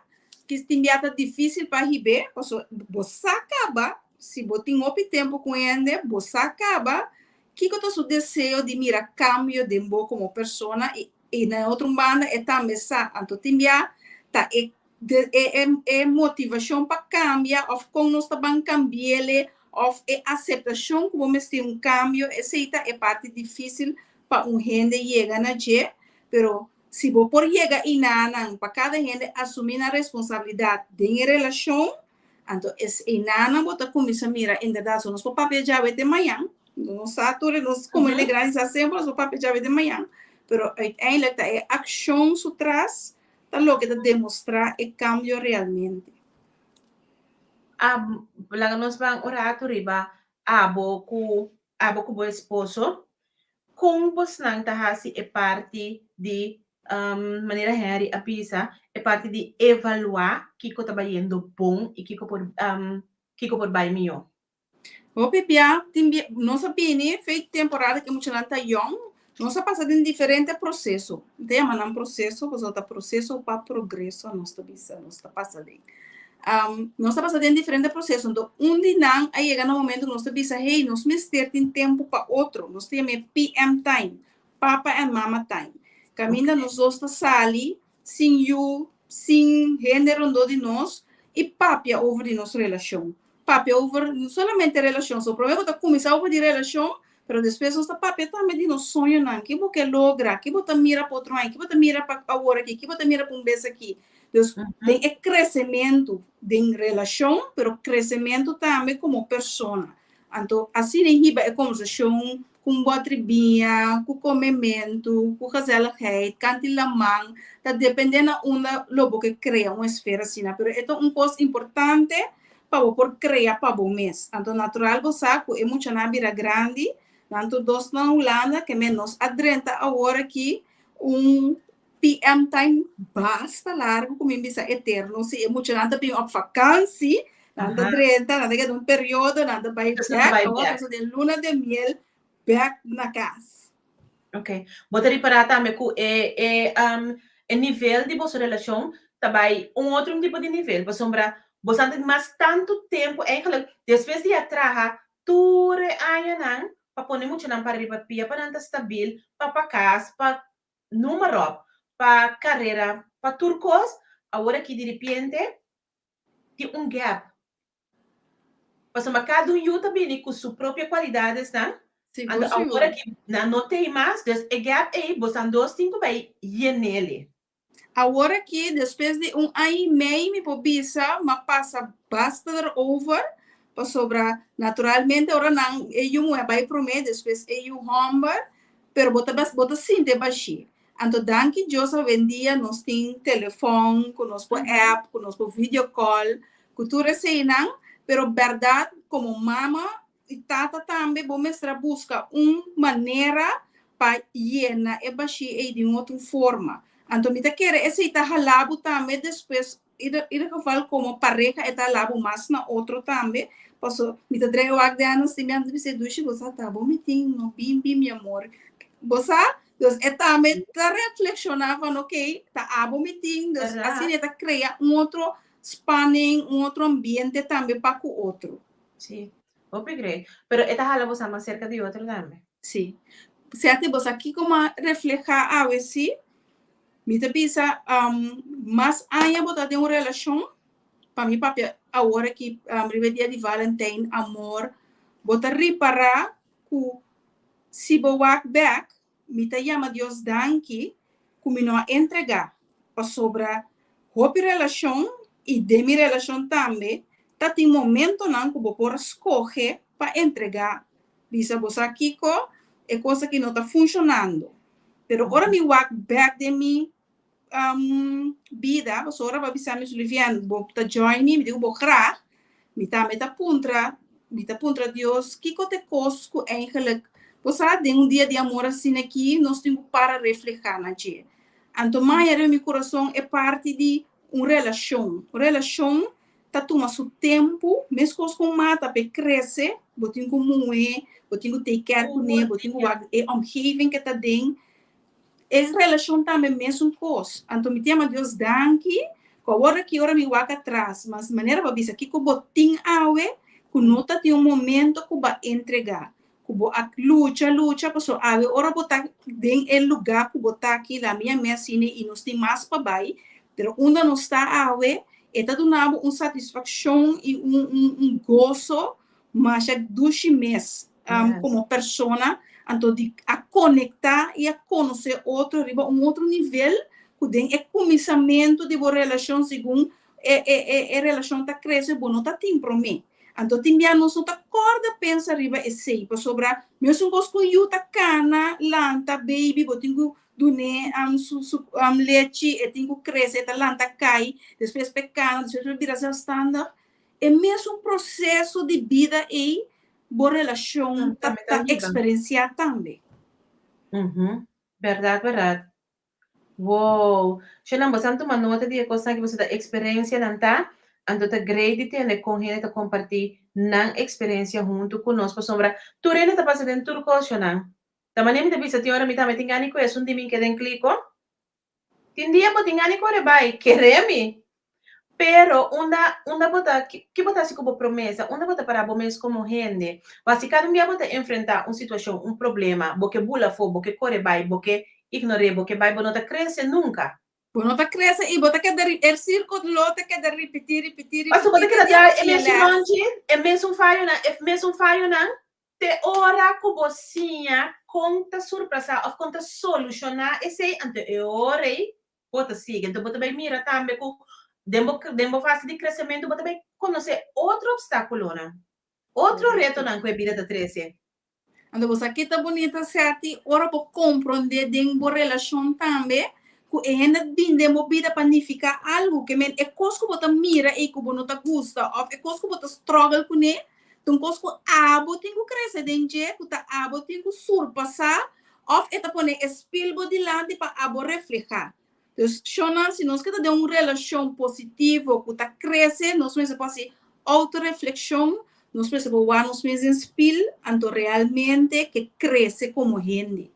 ki tin bia ta difísil pa hib'é, pasobra bo sa kaba, si bo tin hopi tempu ku hende, bo sa kaba Kiko ta su deseo di mira kambio den bo komo persona i i na e otro banda e tambe sa. Anto tin bia ta e e e motivashon pa kambia òf kon nos ta ban kambi'ele òf e aseptashon ku bo mester un kambio esei ta e parti difísil pa un hende yega na dje pero si bo por yega einanan pa kada hende asumí nan responsabilidat den e relashon Anto es einanan bo ta kuminsá mira inderdat so nos por papia djawe te mañan, nos sa tur e nos komo hende grandi sa semper nos por papia djawe te mañan, pero uiteindelijk ta e akshon su tras ta loke ta demostrá e kambio realmente. A Laga nos ban un ratu riba abo ku abo ku bo esposo. Kon bosnan ta hasi e parti di manera Henry a bisa, e parti di evaluá kiko ta bayendo bon i kiko por kiko por bai mihó. Hopi bia tin bia nos a bini fe temporada ku e muchanan ta yòn, nos a pasa den diferente proseso. Mi ta yama nan proseso pasobra ta proseso pa progreso nos ta bisa nos ta pasa den. Nos ta pasa den diferente proseso, anto un di nan a yega na un momento ku nos ta bisa hey nos mester tin tempu pa otro, nos ta yama e PM time. Papa en mama time. Kaminda nos dos ta sali sin yu, sin hende rondó di nos i papia over di nos relashon. Papia over no solamente relashon, so promé bo ta kuminsá over di relashon, pero despues nos ta papia tambe di nos soñonan, ke bo ke logra, ke bo ta mira pa otro aña, ke bo ta mira pa awor aki, ke bo ta mira pa un bes aki. Dus den e kresementu den relashon, pero kresementu tambe komo persona. Anto asina e hiba e kombersashon ku un bòtri biña, ku komementu, ku gezelligheid, kanti laman, ta dependé na unda lo bo ke krea un esfera asina. Pero e ta un kos importante pa bo por krea pa bo mes. Anto natural bo sa ku e muchanan a bira grandi, nan tur dos na Hulanda, ke men nos a drenta awor aki un PM time basta largu ku mi bisa eterno. Si e muchanan ta bin op vakansi, nan ta drenta, nan ta keda un periodo, nan ta bai bek, awor ta den luna de miel bek na kas. Ok. Bo ta ripará tambe ku e e e nivel di boso relashon ta bai un otro tipo di nivel, pasobra boso a tin mas tantu tempu eigenlijk despues di a traha tur e añanan pa pone muchanan para riba pia pa nan ta stabil, pa pa kas, pa Noem maar op, pa carera, pa tur cos, awor aki di ripiente tin un gap. Pasobra cada un yu ta bini cu su propio cualidadesnan, anto awor aki nan no t'ey mas, dus e gap ey bosan dos tin cu bay yenele. Awor aki, despues di un aña y mei, mi por bisa m'a pasa basta erover, pasobra naturalmente ora nan e yu muher bay prome, despues e yu homber, Pero bo ta bo ta sinti e bashí. Anto danki Dios awendia nos tin telefòn ku nos por app, ku nos por video call, ku tur eseinan, pero bèrdat komo mama i tata tambe bo mester a buska un manera pa yena e bashí ei di un otro forma. Anto mi ta kere esei ta hala bo tambe despues Ieder geval komo pareha e ta hala bo mas na otro tambe, paso mi ta drei wak den anos tin mi a bisa dushi bo sa ta bo mi tin no bin bin mi amor bo sa dus e tambe ta reflekshoná van ok ta abo mi tin dus asina e ta krea un otro spanning un otro ambiente tambe pa ku otro. Sí, hopi great. Pero e ta hala bo sa mas serka di otro tambe. Sí. Sète bo sa kiko m'a reflehá awe sí? Mi ta bisa, mas aña bo ta den un relashon, pa mi papia awor aki riba e dia di Valentijn, amor, bo ta ripará ku si bo wak bèk, mi ta yama Dios danki ku mi no a entregá, pasobra hopi relashon. I den mi relashon tambe ta tin momentonan ku bo por a skohe pa entregá, bisa bo sa kiko, e kos aki no ta funshonando. Pero ora mi wak bèk den mi bida, pasobra ora bo a bisa mi, Sulivian, bo ta join mi, mi di ku bo graag, mi tambe ta puntra, mi ta puntra Dios kiko ta e kos ku eigenlijk, bo sa den un dia di amor asina aki nos tin ku para reflehá na dje. Anto maya riba mi kurason e parti di un relashon. Un relashon ta tuma su tempu, meskos ku un mata pa e krese, bo tin ku muhé, bo tin ku take care kuné, bo tin ku wak e omgeving ke ta den. E relashon tambe mesun kos. Anto mi ta yama Dios danki ku awor aki ora mi wak atras, mas manera bo a bisa kiko bo tin awe ku no ta tin un momento ku bo a entregá. Ku bo a lucha, lucha, pasobra awe ora bo ta den e lugá ku bo ta aki, la mi a mes asina i nos tin mas pa bai, pero unda nos ta awe, e ta duna bo un satisfakshon i un un un goso masha dushi mes komo persona, anto di a konektá i a konosé otro riba un otro nivel ku den e kuminsamentu di bo relashon segun e e e e relashon ta krese bo no ta tin promé. Anto tin bia nos no ta kòrda pensa riba esei, pasobra mesun kos ku un yu ta kana, lanta, baby, bo tin ku dun'é su su lechi, e tin ku krese, e ta lanta kai, despues p'e kana, despues p'e bira zelfstandig. E mesun proseso di bida ei bo relashon ta ta eksperensiá tambe. Bèrdat, bèrdat. Wow! Shenan, boso a tuma nota di e kosnan ki boso ta eksperensia nan ta? Anto ta great di tende kon hende ta kompartí nan eksperensia huntu ku nos pasobra tur hende ta pasa den tur kos, Shenan. Ta manera mi ta bisa tin ora mi tambe tin gana di ku esun di mi keda en kliko. Tin dia bo tin gana di kore bai, kere mi. Pero unda unda bo ta ki bo ta hasi ku bo promesa? Unda bo ta para bo mes komo hende? Wak si kada un bia bo ta enfrentá un situashon, un problema, bo ke bula afó, bo ke kore bai, bo ke ignor'é, bo ke bai, bo no ta krese nunka. Bo no ta krese i bo ta keda e sirko lo ta keda ripití, ripití, Pasobra bo ta ripití te keda dia traha bo e siña mesun lès. ròntji, e mesun fayonan, e mesun fayonan te ora ku bo siña kon ta surpasá òf kon ta solushoná esei, anto e ora ei Bo ta sigui. Enton bo ta bai mira tambe ku den bo den bo fase di kresementu bo ta bai konosé otro opstákulonan, otro retonan ku e bida ta trese. Anto bo sa ke ta bunita, Seti, ora bo komprondé den bo relashon tambe ku e hende bin den bo bida pa nifiká algu, ke men e kos ku bo ta mira ei ku bo no ta gusta òf e kos ku bo ta struggle kuné ta un kos ku abo tin ku krese den dje, ku ta abo tin ku surpasá Of e ta pone e spil bo dilanti pa abo reflehá. Dus, shonnan, si nos ke ta den un relashon positivo ku ta krese, nos mester por hasi outoreflekshon, nos mester por wak nos mes den spil, anto realmente ke krese komo hende.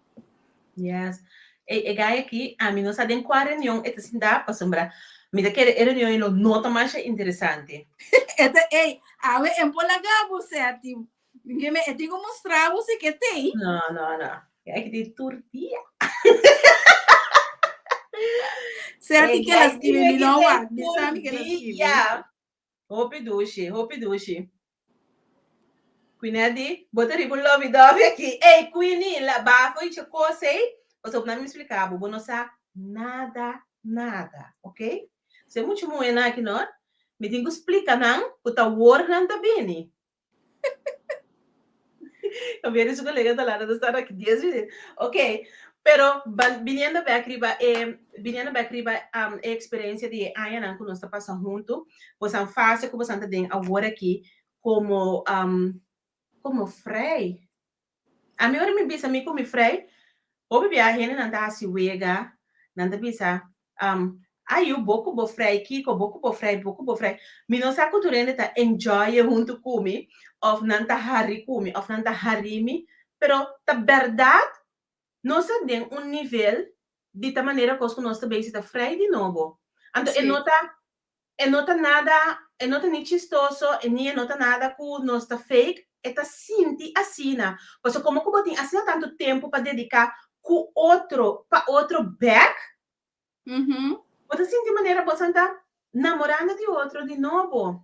Yes. E, e guy aki, ami no sa den kua reunion e ta sintá, pasobra mi ta kere e reunion ei lo no ta masha interesante. E ta, ey, awe en por laga bo, Seti. Ninguém me, eu tenho que mostrar você que tem. No, no, no. É que tem tur dia. Certo que ela escreve, mi não wak, mi sabe que ela escreve. Yeah. Hopi dushi, hopi dushi. Queenie di, bo ta riba un lovey dovey aqui. Ei, Queenie, la bafo y kos ei. Pasobra na mi explica bo, bo no sa nada, nada, ok? Se mucho mujer na aki, no? Mi tin ku splika nan ku ta wor nan ta bini. Javier y su colega ta landa ta estar aquí 10 minutos. Ok, pero viniendo back riba e viniendo back riba e experiencia di e añanan ku nos ta pasa huntu, bosan fase ku bosan ta den awor aki como como frei. Ami ora mi bisa mi ku mi frei, hopi bia hendenan ta hasi wega, nan ta bisa, Ayu, bo ku bo frei kiko, bo ku bo frei, bo ku bo frei. Mi no sa ku tur hende ta enjoy e huntu ku mi, òf nan ta hari ku mi, òf nan ta hari mi, pero ta bèrdat nos ta den un nivel di ta manera kos ku nos ta bezig ta frei di nobo. Anto e no ta E no ta nada, e no ta ni chistoso, e ni e no ta nada ku nos ta fake, e ta sinti asina. Pasobra komo ku bo tin asina tantu tempu pa dediká ku otro, pa otro bèk, bo ta sinti manera bo ta namorando di otro di nobo.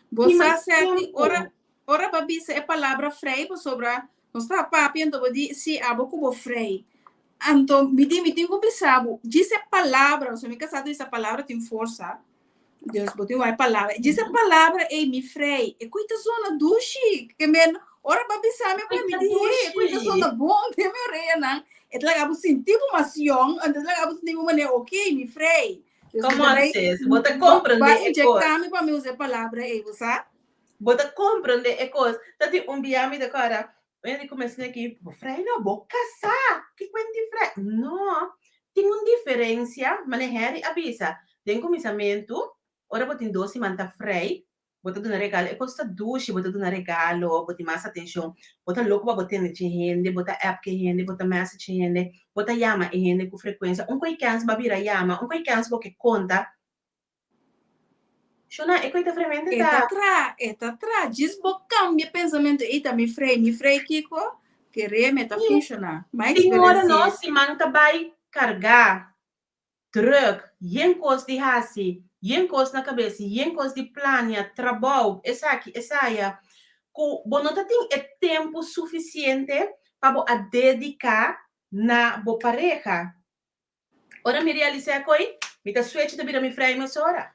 Bo sa, Seti, ora, ora bo a bisa e palabra frei pasobra nos tabata papia anto bo di, si, abo ku bo frei. Anto mi di, mi tin ku bisa bo, djis e palabra, pasobra mi kasá ta bisa palabra tin forsa. Dus bo tin wak e palabra. Djis e palabra ei mi frei. E koi ta zona dushi. Ke men ora bo a bisa mi Koi mi ta di he, koi ta dushi. zona bon den mi oreanan. E ta laga bo sinti bo mas yong, anto e ta laga bo sinti bo manera okay, mi frei. Dus mi Come ta on bai sis, bo ta bo comprende a e kos. inyecta mi pa mi usa e palabra ei, bo sa? Bo ta comprende e kos. Ta tin un bia mi ta kòrda, mi di kuminsá aki, bo frei no, bo kasá, ki kuenti frei? No, tin un diferensia, manera Harry a bisa, den kuminsamentu, ora bo tin dos siman ta frei, bo ta duna regalo, e kos ta dushi, bo ta duna regalo, bo tin mas atenshon, bo ta loko pa bo tende dje hende, bo ta app ku e hende, bo ta message e hende, bo ta yama e hende ku frekuensia, un ku e kèns bo a bira yama, un ku e kèns bo ke konta. Shona, e koita vremente E ta ta. tra, e ta tra. Djis bo kambia pensamentu, ei ta mi frei, mi frei kiko? Kere mi ta funshoná. Mi Tin ora eksperensi'é. nos siman ta bai kargá, drùk, yen kos di hasi, yen kos na kabes, yen kos di plania, trabou, esaki, esaya, ku bo no ta tin e tempu sufisiente pa bo a dediká na bo pareha. Ora mi realisá koi, mi ta switch ta bira mi frei mesora.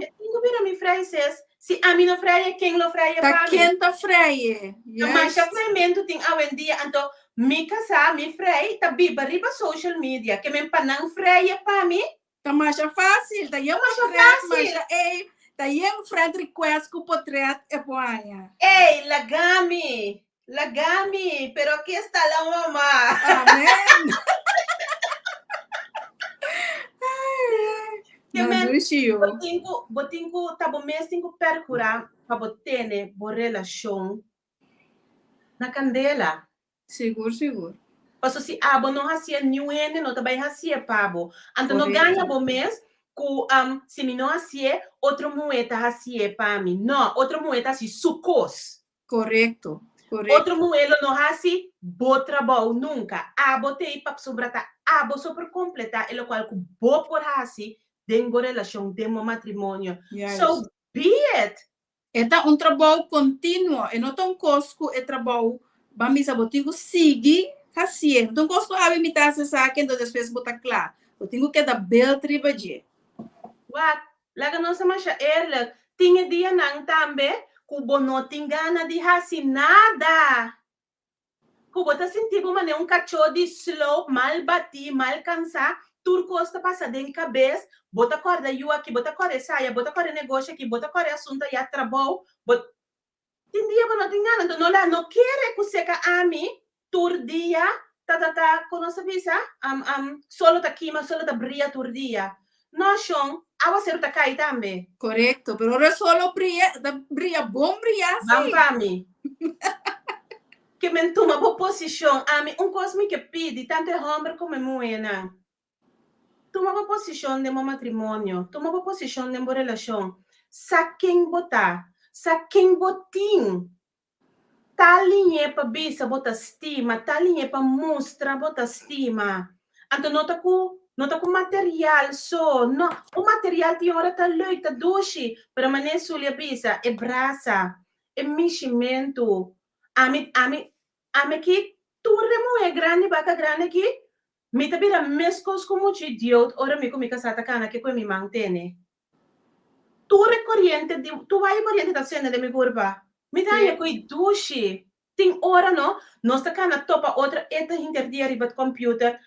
E tin ku bira mi frei ses. Si ami no freie, ken lo freie Ta pa mi? ken ta freie? Ta masha Juist. freimentu tin awendia, anto mi kasá, mi frei, ta biba riba social media. Ke men pa nan freie pa mi? Ta masha fácil, ta yen Ta masha potret, fácil. masha ey, ta yen friend request ku potret e por haña. Ey, laga mi, laga mi, pero aquí está la mamá. Amen. Ay, ay. Ke No, men, dushi yo. bo tin ku, bo tin ku, ta bo mes tin ku perkurá pa bo tene bo relashon na kandela. Sigur, sigur. Paso si abo no hacié niun hende no ta bay hacié pa bo. Anto no gaña bo mes cu si mi no hacié otro muhe ta hacié pa mi. No, otro muhe ta haci su cos. Corecto, corecto. Otro muhe lo no haci bo trabou nunca. Abo t'ey pasobra ta abo so por completa e locual cu bo por haci den bo relacion, den bo matrimonio. So be it! E ta un trabou kontinuo, e no ta un kos ku e trabou ban bisa bo tin ku sigui hasié. No ta un kos ku awe mi ta hasi esaki enton despues bo ta kla. Bo tin ku keda build riba dje. Wak, laga nos ta masha eerlijk, tin e dianan tambe ku bo no tin gana di hasi nada. Ku bo ta sinti bo manera un kachó di sloop, mal batí, mal kansá, tur kos ta pasa den kabes, bo ta kòrda yu aki, bo ta kòrda esaya, bo ta kòrda e negoshi aki, bo ta kòrda e asuntu aya, trabou, bo tin dia bo no tin gana, anto no la no kere ku seka ami tur dia ta ta ta kon nos ta bisa solo ta kima, solo ta bria tur dia. No shon, awaseru ta kai tambe. Korekto, pero ora solo bria, ta bria bon bria si. Ban pa mi. Ke men tuma bo posishon. Ami un kos mi ke pidi, tantu e hòmber komo e muhénan. Tuma bo posishon den bo matrimonio, tuma bo posishon den bo relashon. Sa ken bo ta, sa ken bo tin. Ta liñ'é pa bisa bo ta stima, ta liñ'é pa mustra bo ta stima. Anto no ta ku no ta ku material so, no. Un material tin ora ta leuk, ta dushi, pero manera Sully a bisa, e brasa, e mishimentu. Ami, ami, ami aki tur e muhé grandi, baka grandi aki, mi ta bira meskos ku mucha idiot ora mi ku mi kasá ta kana ke ku e mi man tene. Tur e koriente di tur waya koriente ta sende den mi kurpa. Mi ta haña ku e dushi. Tin ora no, nos ta kana topa otro, e ta hinter dia riba computer,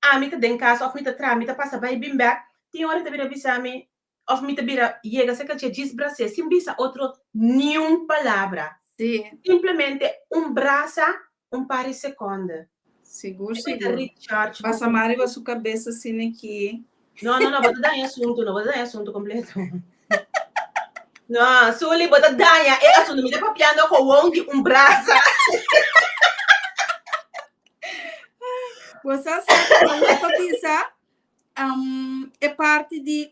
ami ta den kas òf mi ta traha, mi ta pasa bai bin bèk. Tin ora e ta bira bisa mi òf mi ta bira yega serka dje djis bras'é sin bisa otro niun palabra. Simplemente un brasa un par di sekonde. Sigur, E ta sigur. recharge bo Pasa man riba su kabes asina aki. No, no, no, bo ta daña asuntu, no, bo ta daña asuntu kompleto. No, Sully, bo ta daña e asuntu. Mi ta papiando gewoon di un brasa. Bo sa sa ku pa bisa e parti di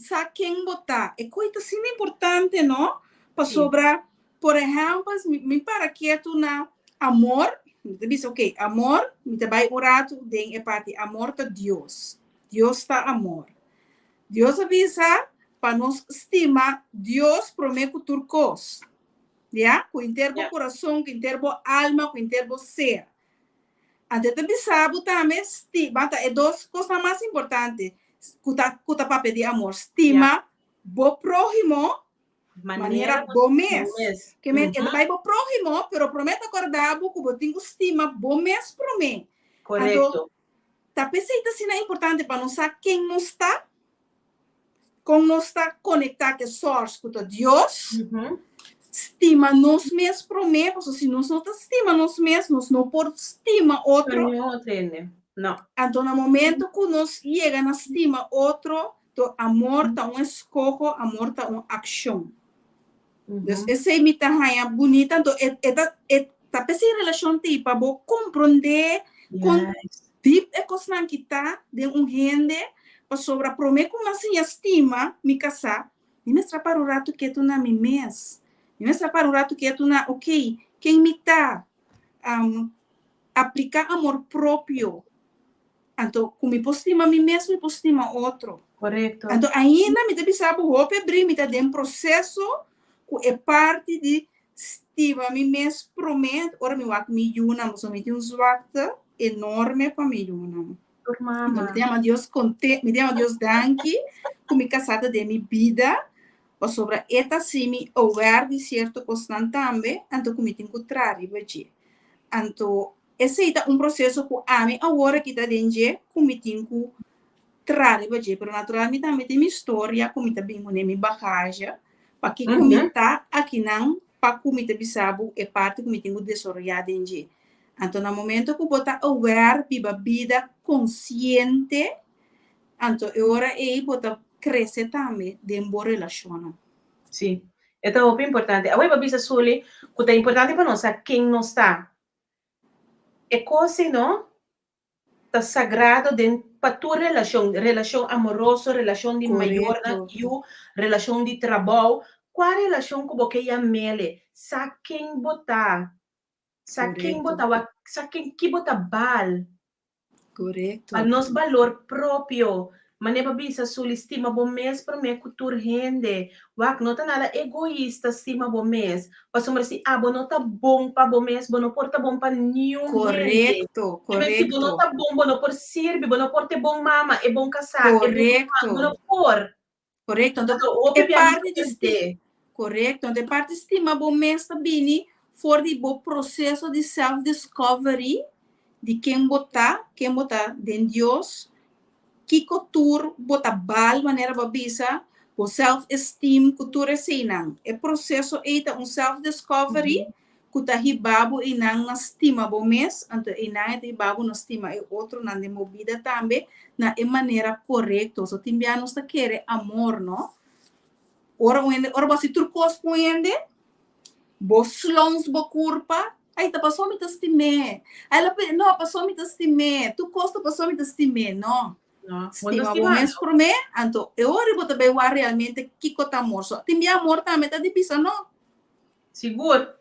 sa ken bo ta. E koi ta asina importante, no? Pasobra, por ehèmpel, mi mi para ketu na amor, mi ta bisa, ok, amor, mi ta bai un ratu den e parti amor ta Dios. Dios ta amor. Dios a bisa pa nos stima Dios promé ku tur kos. Ya? Ku henter bo kurason, ku henter bo alma, ku henter bo ser. Anto e ta bisa bo tambe, sti, bata e dos kosnan mas importante. Ku ta papia di amor. Stima bo próhimo manera bo mes. Ke men, e ta bai bo próhimo, pero promé ta kòrda bo ku bo tin ku stima bo mes promé. Anto, ta p'esei ta asina importante pa nos sa ken nos ta, kon nos ta konektá ku e source ku ta Dios, stima nos mes promé, pasobra si nos no ta stima nos mes, nos no por stima otro. Anto na momento ku nos yega na stima otro, to amor ta un eskoho, amor ta un akshon. Dus esei mi ta haña bunita, anto e e ta e ta p'esei relashon t'ei pa bo komprondé kon dip e kosnan ki ta den un hende, pasobra promé ku mi a siña stima mi kasá, mi mester a para un ratu ketu na mi mes, mi mester a para un ratu ketu na okey, ken mi ta? Apliká amor propio. Anto ku mi por stima mi mes, mi por stima otro. Anto ainda mi ta bisa bo hopi abrí mi ta den proseso ku e parti di stima mi mes promé ora mi wak mi yunan pasobra mi tin un zwakte enorme pa mi yunan. Anto mi ta yama Dios konte mi ta yama Dios danki ku mi kasá ta den mi bida pasobra e ta hasi mi aware di sierto kosnan tambe anto ku mi tin ku traha riba dje. Anto esei ta un proseso ku ami awor aki ta den dje ku mi tin ku traha riba dje, pero natural mi tambe tin mi storia ku mi ta bin kuné, mi bagahe pakiko mi ta akinan pa ku mi ta bisa bo e parti ku mi tin ku desaroyá den dje. Anto na momento ku bo ta aware biba bida konsiente, anto e ora ei bo ta krese tambe den bo relashonnan. Sí, e ta hopi importante. Awor bo a bisa Sully ku ta importante pa nos sa ken nos ta. E kos ei no ta sagrado den pa tur relashon, relashon amoroso, relashon di mayornan ku yu, relashon di trabou. Kua relashon ku bo ke yam'ele? Sa ken bo ta, sa ken bo ta wak, sa ken ki bo ta bal. Pa nos balor propio. Manera bo bisa Sully stima bo mes prome ku tur hende. Wak no ta nada egoista stima bo mes. Pasobra si abo no ta bon pa bo mes bo no por ta bon pa niun hende. Si bo no ta bon bo no por sirbi, bo no por ta e bon mama, e bon kasá, e bon ruman, bo no por. Korekto. Anto Anto, e parti di sti, korekto. Anto e parti stima bo mes ta bini for di bo proseso di self discovery di ken bo ta, ken bo ta den Dios, kiko tur bo ta bal manera bo a bisa, bo self esteem ku tur eseinan. E proseso ei ta un self discovery ku ta hiba bo einan na stima bo mes, anto einan e ta hiba bo na stima e otronan den bo bida tambe na e manera korekto. So tin bia nos ta kere amor, no? Ora un hende, ora bo hasi tur kos ku un hende, bo slons bo kurpa, ai ta pasobra mi ta stim'é, ai lo pidi, no, pasobra mi ta stim'é, tur kos ta pasobra mi ta stim'é, no. Stima bo mes promé, anto e ora bo ta bai wak realmente kiko ta amor. So tin bia amor tambe ta di bisa no. Sigur.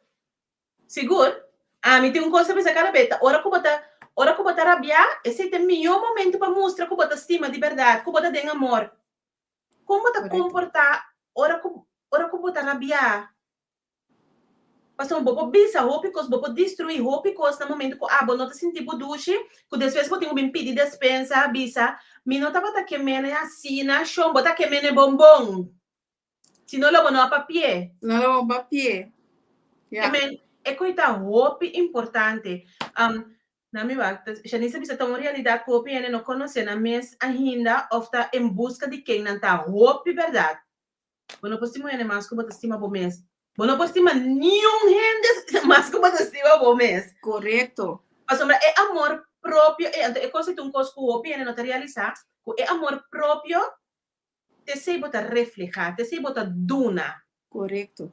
Sigur. Ami tin un kos ta bisa kada bes, ta ora ku bo ta, ora ku bo ta rabiá, esei ta e mihó momento pa mustra ku bo ta stima di bèrdat, ku bo ta den amor. Kon bo ta komportá ora ku, ora ku bo ta rabiá? Pasobra bo por bisa hopi kos, bo por destruí hopi kos na momento ku abo no ta sinti bo dushi, ku despues bo tin ku bin pidi despensa, bisa, Mi no tabata ke mene asina, shon, bo ta ke mene bonbon. Si no lo bo no a papi'é. No lo bo papi'é. Ja. I men, e koi ta hopi importante. Na mi wak, Shanice a bisa ta un realidat ku hopi hende no konosé nan mes ainda òf ta en buska di ken nan ta. Hopi bèrdat. Bo no por stima un hende mas ku bo ta stima bo mes. Bo no por stima niun hende mas ku bo ta stima bo mes. Korekto. Pasobra e amor propio, e anto e kos ei ta un kos ku hopi hende no ta realisá, ku e amor propio T'esei bo ta reflehá, t'esei bo ta duna. Korekto.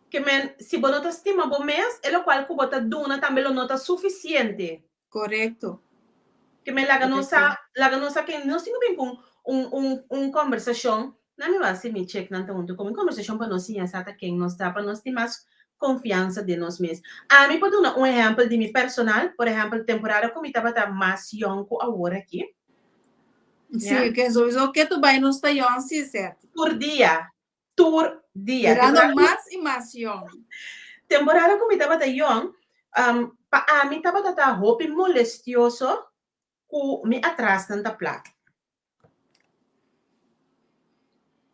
Ke men, si bo no ta stima bo mes, e lokual ku bo ta duna tambe lo no ta sufisiente. Korekto. Ke men, laga nos sa, laga nos sa ke nos tin ku bin ku un, un, un kombersashon. Na mi wak si mi cheknan ta huntu ku mi, un kombersashon pa nos siña sa ta ken nos ta, pa nos tin mas konfiansa den nos mes. Ami por duna un ehèmpel di mi personal, por ehèmpel, temporada ku mi tabata mas yòn ku awor aki. Sí, que sowieso que tu bai nos ta yon sí, Seth. Tur dia. Tur dia. Mirando mas y mas yon. Temporada ku mi tabata yon, pa ami tabata ta hopi molestioso ku mi atrasnan ta plat.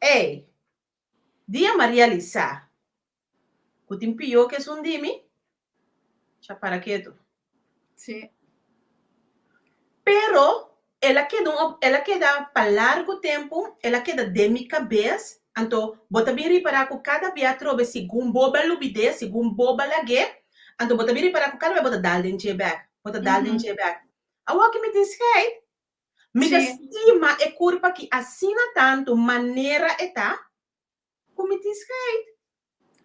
Ey, dia m'a realisá ku tin pió ku esun di mi, cha para ketu. Sí. Pero el a keda un el a keda pa largu tempu, el a keda den mi kabes, anto bo ta bin ripará ku kada bia atrobe segun bo ba lubid'é, segun bo ba lag'é, anto bo ta bin ripará ku kada bia bo ta dal den dje bèk, bo ta dal den dje bèk. Awor ki mi tin scheid, mi ta stima e kurpa aki asina tantu manera e ta, ku mi tin scheid.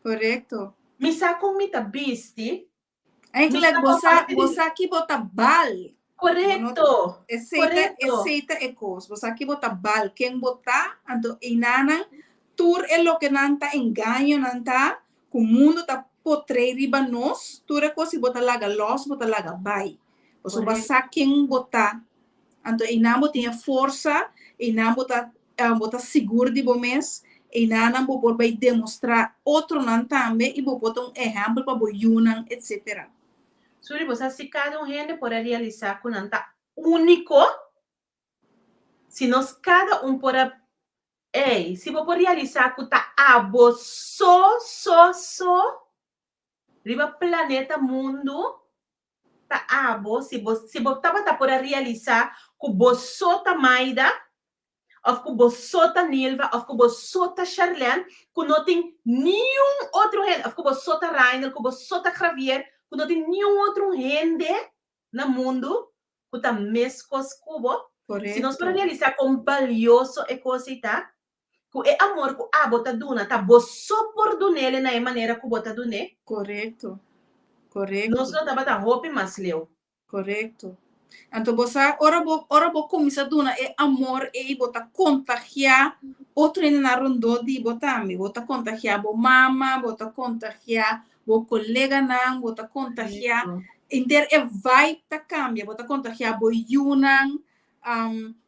Korekto. Mi sa kon mi ta bisti. Eigenlijk, bo sa, bo sa ki bo ta bal. Korekto. Esei ta, esei ta e kos. Bo sa ki bo ta bal, ken bo ta, anto einanan tur e lokenan ta engañonan ta ku mundu ta potrei riba nos, tur e kos si bo ta laga lòs, bo ta laga bai. Pasobra bo sa ken bo ta. Anto einan bo tin e forsa, einan bo ta bo ta sigur di bo mes, einanan bo por bai demostrá otronan tambe i bo por ta un ehèmpel pa bo yunan, etsetera. Suri, bo sa si kada un hende por a realisá ku nan ta úniko? Si nos kada un por a, ey, si bo por realisá ku ta abo so, so, so riba planeta mundu, ta abo, si bo, si bo tabata por a realisá ku bo so ta Maida, òf ku bo so ta Nilva, òf ku bo so ta Sharlene, ku no tin niun otro hende, òf ku bo so ta Rainer, ku bo so ta Javier, ku no tin niun otro hende na mundu ku ta meskos ku bo. Si nos por a realisá kon balioso e kos ei ta, ku e amor ku abo ta duna ta bo so por dunele na e manera ku bo ta dun'é. Korekto. Korekto. Nos lo tabata hopi mas leu. Korekto. Anto bo sa, ora bo, ora bo kuminsá duna e amor ei, bo ta kontagiá otro hendenan rondó di bo tambe. Bo ta kontagiá bo mama, bo ta kontagiá bo koleganan, bo ta kontagiá henter e vibe ta kambia, bo ta kontagiá bo yunan.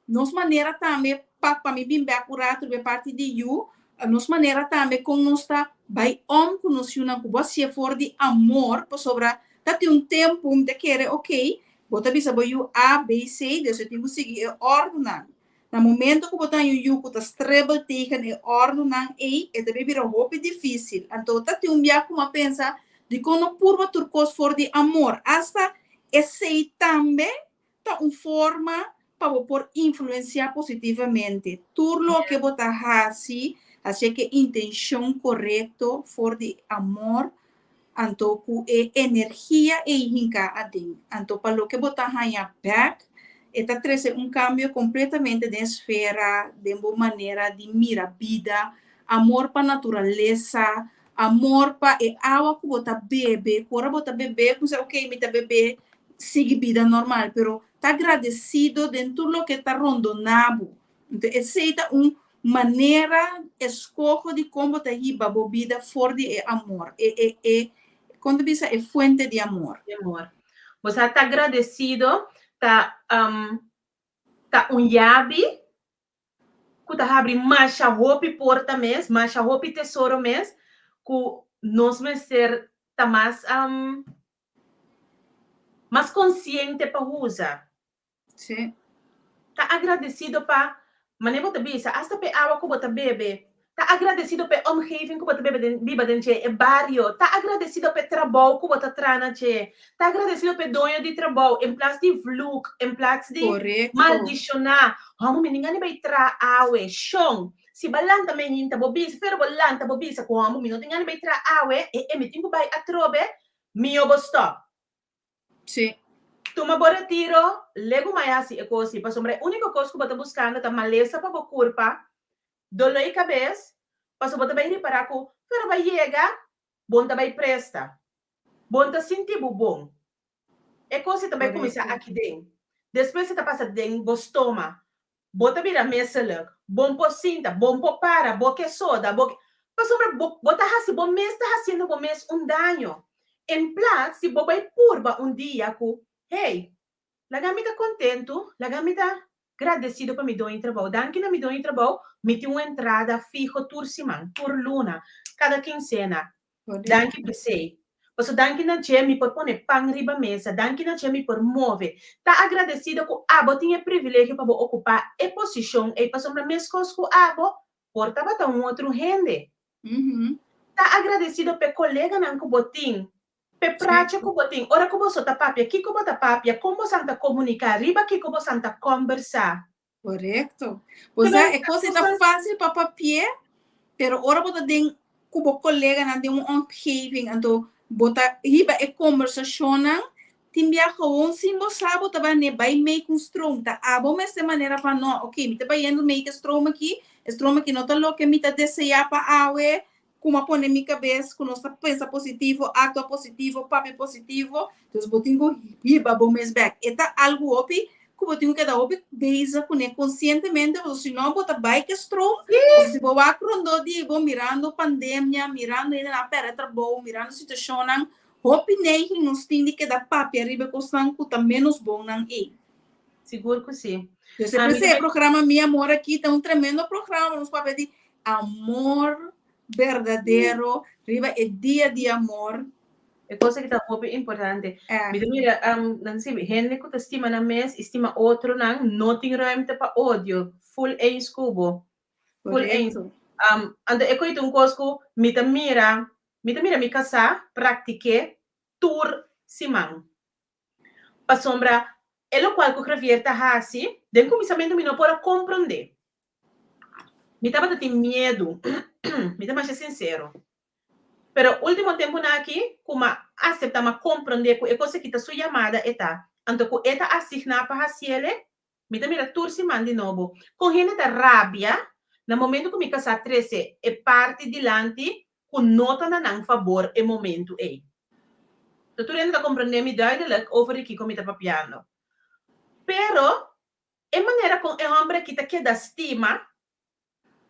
Nos manera tambe, pa pa mi bin bek un rato riba e parti di yu, nos manera tambe kon nos ta bai om ku nos yunan ku bo a siña for di amor, pasobra ta tin un tempu mi ta kere ok, bo ta bisa bo yu A, B, C, dus e tin ku sigui e òrdunan. Na momento ku bo ta haña un yu ku ta strebel tegen e òrdunan ei, e ta bin bira hopi difísil. Anto ta tin un bia ku mi a pensa dikon no purba tur kos for di amor, asta esei tambe ta un forma pa bo por influenciá positivamente. Tur loke bo ta haci, hacié cu e intencion corecto for di amor, anto cu e energia ei hinca aden. Anto pa loke bo ta haña bek, e ta trece un cambio completamente den esfera, den bo manera di mira bida, amor pa naturalesa, amor pa e awa ku bo ta bebe, ku ora bo ta bebe, ku sa ok mi ta bebe sigui bida normal, pero ta agradecido den tur loke ta rondoná bo. Enton esei ta un manera eskoho di kon bo ta hiba bo bida for di e amor, e e e kon ta bisa e fuente di amor. Di amor. Bo sa ta agradecido ta ta un yabi ku ta habri masha hopi porta mes, masha hopi tesoro mes, ku nos mester ta mas mas konsiente pa usa. Sí. Ta agradesido pa, manera bo ta bisa, asta pa e awa ku bo ta bebe. Ta agradesido pa e omgeving ku bo ta bebe den, biba den dje, e bario. Ta agradesido pa e trabou ku bo ta traha na dje. Ta agradesido pa e doño di trabou, en plas di vloek, en plats di maldishoná. Hòmber, mi ninga ni bai traha awe. Shon, si bo a lanta mehinta, bo bisa, pero bo lanta bo bisa ku hòmber, mi no tin gana di bai traha awe, e e mi tin ku bai atrobe, mihó bo stòp. Sí. Tuma bo retiro, legu mai hasi e kos ei, pasobra e úniko kos ku bo ta buskando ta malesa pa bo kurpa, doló i kabes, pasobra bo ta bai ripará ku pero bo a yega, bo no ta bai presta. Bo no ta sinti bo bon. E kos ei ta bai kuminsá aki den. Despues e ta pasa den bo stoma. Bo ta bira misselijk, bo no por sinta, bo no por para, bo ke soda, bo ke. Pasobra bo bo ta hasi bo mes ta hasiendo bo mes un daño. En plats di bo bai purba un dia ku, hey, laga mi ta kontentu, laga mi ta gradesido pa mi doño di trabou. Danki na mi doño di trabou, mi tin un entrada fiho tur siman, tur luna, kada kinsena. Danki p'esei. Paso danki na dje mi por pone pan riba mesa, danki na dje mi por move. Ta agradesido ku abo tin e privilegio pa bo okupá e posishon ei pasobra meskos ku abo, Por tabata un otro hende. Ta agradecido p'e coleganan cu bo tin, p'e pracha cu bo tin. Ora cu boso ta papia, kico bo ta papia, con bosan ta comunica, riba kico bosan ta combersa. Correcto. Bo sa, e cos ta fácil pa papié, pero ora bo ta den cu bo coleganan den un omgeving, anto bo ta hiba e conversacionnan, tin bia gewoon sin bo sa bo ta bai ne bai mei cu un stroom. Ta abo mester manera pa no, ok, mi ta bayendo mei cu e stroom aki, e stroom aki no ta loke mi ta desea pa awe, Kuma pone mi kabes ku nos ta pensa positivo, aktua positivo, papia positivo, dus bo tin ku hiba bo mes bèk. E ta algu hopi ku bo tin ku keda hopi bezig kuné konsientemente pasobra si no bo ta bai ke stroom, pasobra si bo wak rondó di bo mirando pandemia, mirando hendenan a pèrdè trabou, mirando situashonnan, hopi neiging nos tin di keda papia riba e kosnan ku ta ménos bon nan ei. Sigur ku si. Dus e p'esei e programa Mi Amor aki ta un tremendo programa pa nos papia di amor berdadero riba e dia di amor. E cosa ki ta hopi importante. Mi ta mira, nan si, hende ku ta stima nan mes i stima otronan no tin ruimte pa odio. Full eens ku bo. Full eens. Anto e koe ta un kos ku mi ta mira, mi ta mira mi kasá praktik'é tur siman. Pasobra e lokual ku Javier ta hasi, den kuminsamentu mi no por a komprondé. Mi tabata tin miedu, mi ta masha sinsero. Pero último tempunan aki ku m'a aseptá, m'a komprondé ku e kos aki ta su yamada e ta, anto ku e ta asigná pa hasiel e, Mi ta mira tur siman di nobo kon hende ta rabia na momento ku mi kasá trese e parti dilanti ku no ta na nan fabor e momento ei. Ta tur hende ta komprendé mi duidelijk over di kiko mi ta papiando. Pero e manera kon e hòmber aki ta keda stima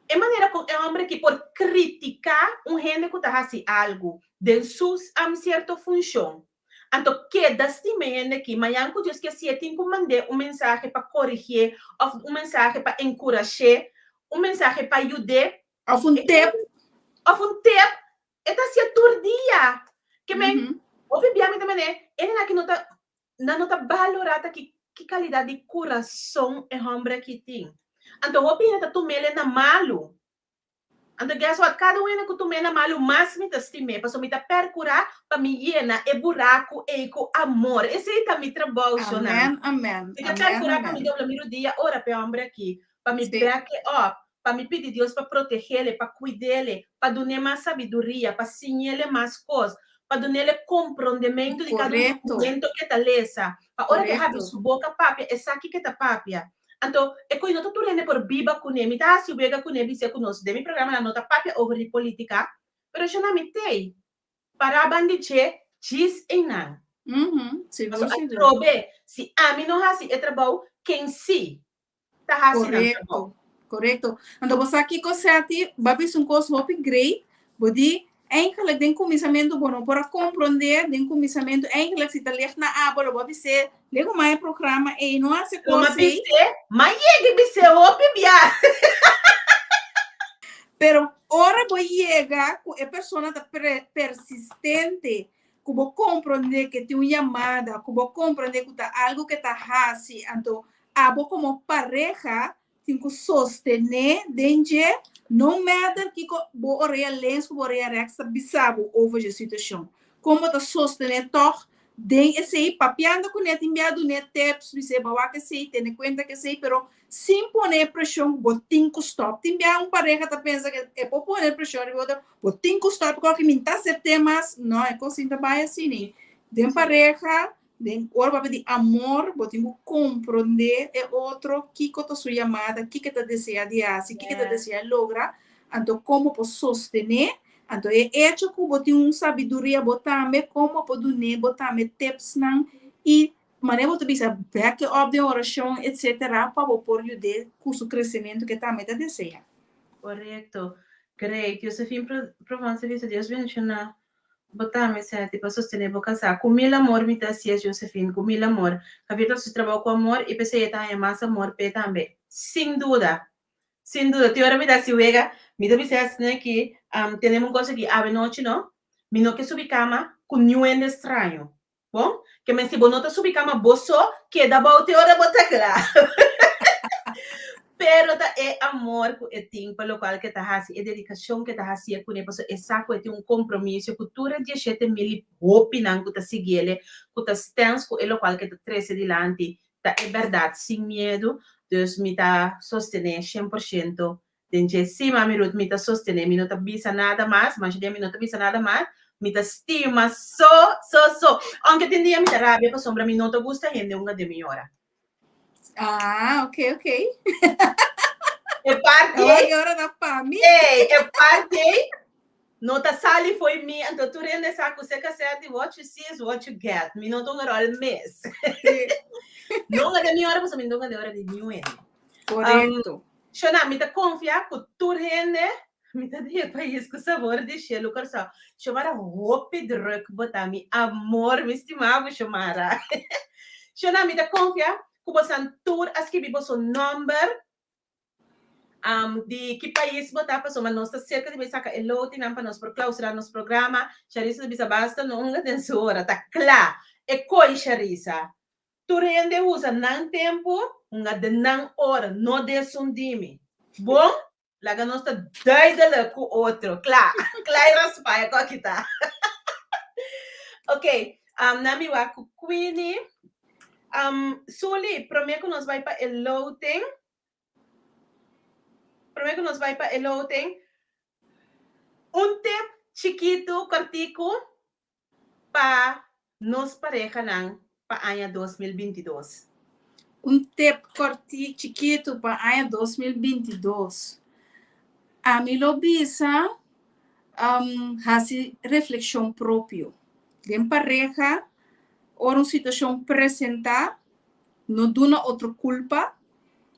E manera kon e hòmber aki por kritiká un hende ku ta hasi algu den su sierto funshon. Anto keda stima e hende aki, mañan ku Dios ke hasié tin ku mand'é un mensahe pa korigié òf un mensahe pa enkurash'é, un mensahe pa yud'é. Òf un tep. Òf un tep. E ta hasié tur dia. Ke men, hopi bia mi ta manera, e hende aki no ta Nan no ta balorá ta ki ki kalidat di kurason e hòmber akí tin. Anto hopi hende ta tum'é na malu. Anto guess what? Kada un hende ku tum'é na malu mas mi ta stim'é, pasobra mi ta pèrkurá pa mi yena e buraku ei ku amor. Esei ta mi trabou, shonnan. Amèn, amèn, Mi ta amèn, pèrkurá pa mi amèn. dobla mi rudia ora pa e hòmber akí, pa mi back e up, pa mi pidi Dios pa protegele, pa kuidele, pa dun'é mas sabiduria, pa siñele mas kos, pa dunele komprondementu di kada un dokumento ke ta lesa, pa ora ke habri su boka papia, e sa kiko e ta papia. Anto, e koe no ta tur hende por biba kuné. Mi ta hasi wega kuné bis'é ku nos den mi programanan no ta papia over di politika, pero shona mi t'ei pará ban di dje djis einan. Pasobra atrobe, si ami no hasi e trabou, ken si? ta hasi nan trabou. Korekto, korekto. Anto bo sa kiko Seti, bo a bisa un kos hopi great, bo di eigenlijk den kuminsamentu bo no por a komprondé, den kuminsamentu eigenlijk si ta lig na abo lo bo a bis'é, lego mai e programa ei no hasi Lo kos m'a ei. bis'é, m'a yega i bis'é hopi bia. Pero ora bo yega ku e persona ta persistente, ku bo komprondé ke tin un yamada, ku bo komprondé ku ta algu ke ta hasi, anto Abo komo pareha tin ku sostené den dje, no matter kiko bo orea links ku bo orea rèks ta bisa bo over dje situashon. Kon bo ta sostené tòg den esei, papiando kuné, tin bia dun'é tips, bis'é bo wak esei, tene kuenta ku esei, pero sin pone e preshon ku bo tin ku stòp. Tin bia un pareha ta pensa ku e por pone preshon riba otro, bo tin ku stòp, kòke mi ta asept'é mas, no, e kos sin ta bai asina. Den pareha Den ora papia di amor, bo tin ku komprondé e otro, kiko ta su yamada, kiko e ta deseá di hasi, kiko e ta deseá logra, anto kon bo por sostené. Anto e echo ku bo tin un sabiduria bo tambe, kon bo por dun'é bo tambe tipsnan i manera bo ta bisa back e op den orashon etsetera pa bo por yud'é ku su kresementu ku e tambe ta deseá. Korekto. Great. Josephine Provence bisa Dios bendishoná Bo tambe, Seti, pa sostené bo kasá. Ku mil amor mi ta hasié, Josephine, ku mil amor. Javier ta hasi su trabou ku amor i p'esei e ta haña mas amor p'e tambe. Sin duda! Sin duda. Tin ora mi ta hasi wega, mi ta bisa asina aki, Tenemos un kos aki, awe nochi no, mi no ke subi kama ku niun hende straño. Bon, ke men si bo no ta subi kama bo so, keda bou te ora bo ta kla. Pero ta e amor ku e tin pa lokual ku e ta hasi, e dedikashon ku e ta hasié kuné, pasobra e sa ku e tin un kompromiso ku tur e dieshete mil i hopinan ku ta siguiele, ku ta stèns ku e lokual ku e ta trese dilanti ta e bèrdat sin miedu. Dus mi ta sostené shen por shento den dje. Sí, Mami Ruth, mi ta sostené. Mi no ta bisa nada mas, masha dia mi no ta bisa nada mas. Mi ta stima so, so, so. Ounke tin dia mi ta rabia pasobra mi no ta gusta hende hunga den mi ora. Ah, ok, ok. E parti ei. Ora ta pa mi. Ei, e parti ei no ta sali fo'i mi, anto tur hende sa ku se kasèt what you see is what you get. Mi no ta un ròl mes. Sí. No hunga den mi ora pasobra mi no ta hunga den ora di niun hende. Korekto. Shona, mi ta konfia ku tur hende Mi ta di e pais ku sabor di shelu Kòrsou. Shomara hopi drùk bo ta mi amor mi stima bo Shomara. Shona mi ta konfia ku bosan tur a skibi boso nòmber di ki pais bo ta pasobra nos ta serka di bai saka e lotinan pa nos por klausurá nos programa. Sharisa ta bisa basta no hunga den su ora ta kla e koi Sharisa. Tur hende usa nan tempu hunga den nan ora no desun di mi. Bon? Laga nos ta duidelijk ku otro. Kla. Kla i raspá e koki ta. Ok, na mi wak ku Queenie. Sully, promé ku nos bai pa e loting, promé ku nos bai pa e loting, un tip chikitu, kòrtiku, pa nos parehanan pa aña 2022? Un tip kòrti chikitu pa aña 2022. Ami lo bisa hasi reflekshon propio. Den pareha, ora un situashon presentá, no duna otro kulpa,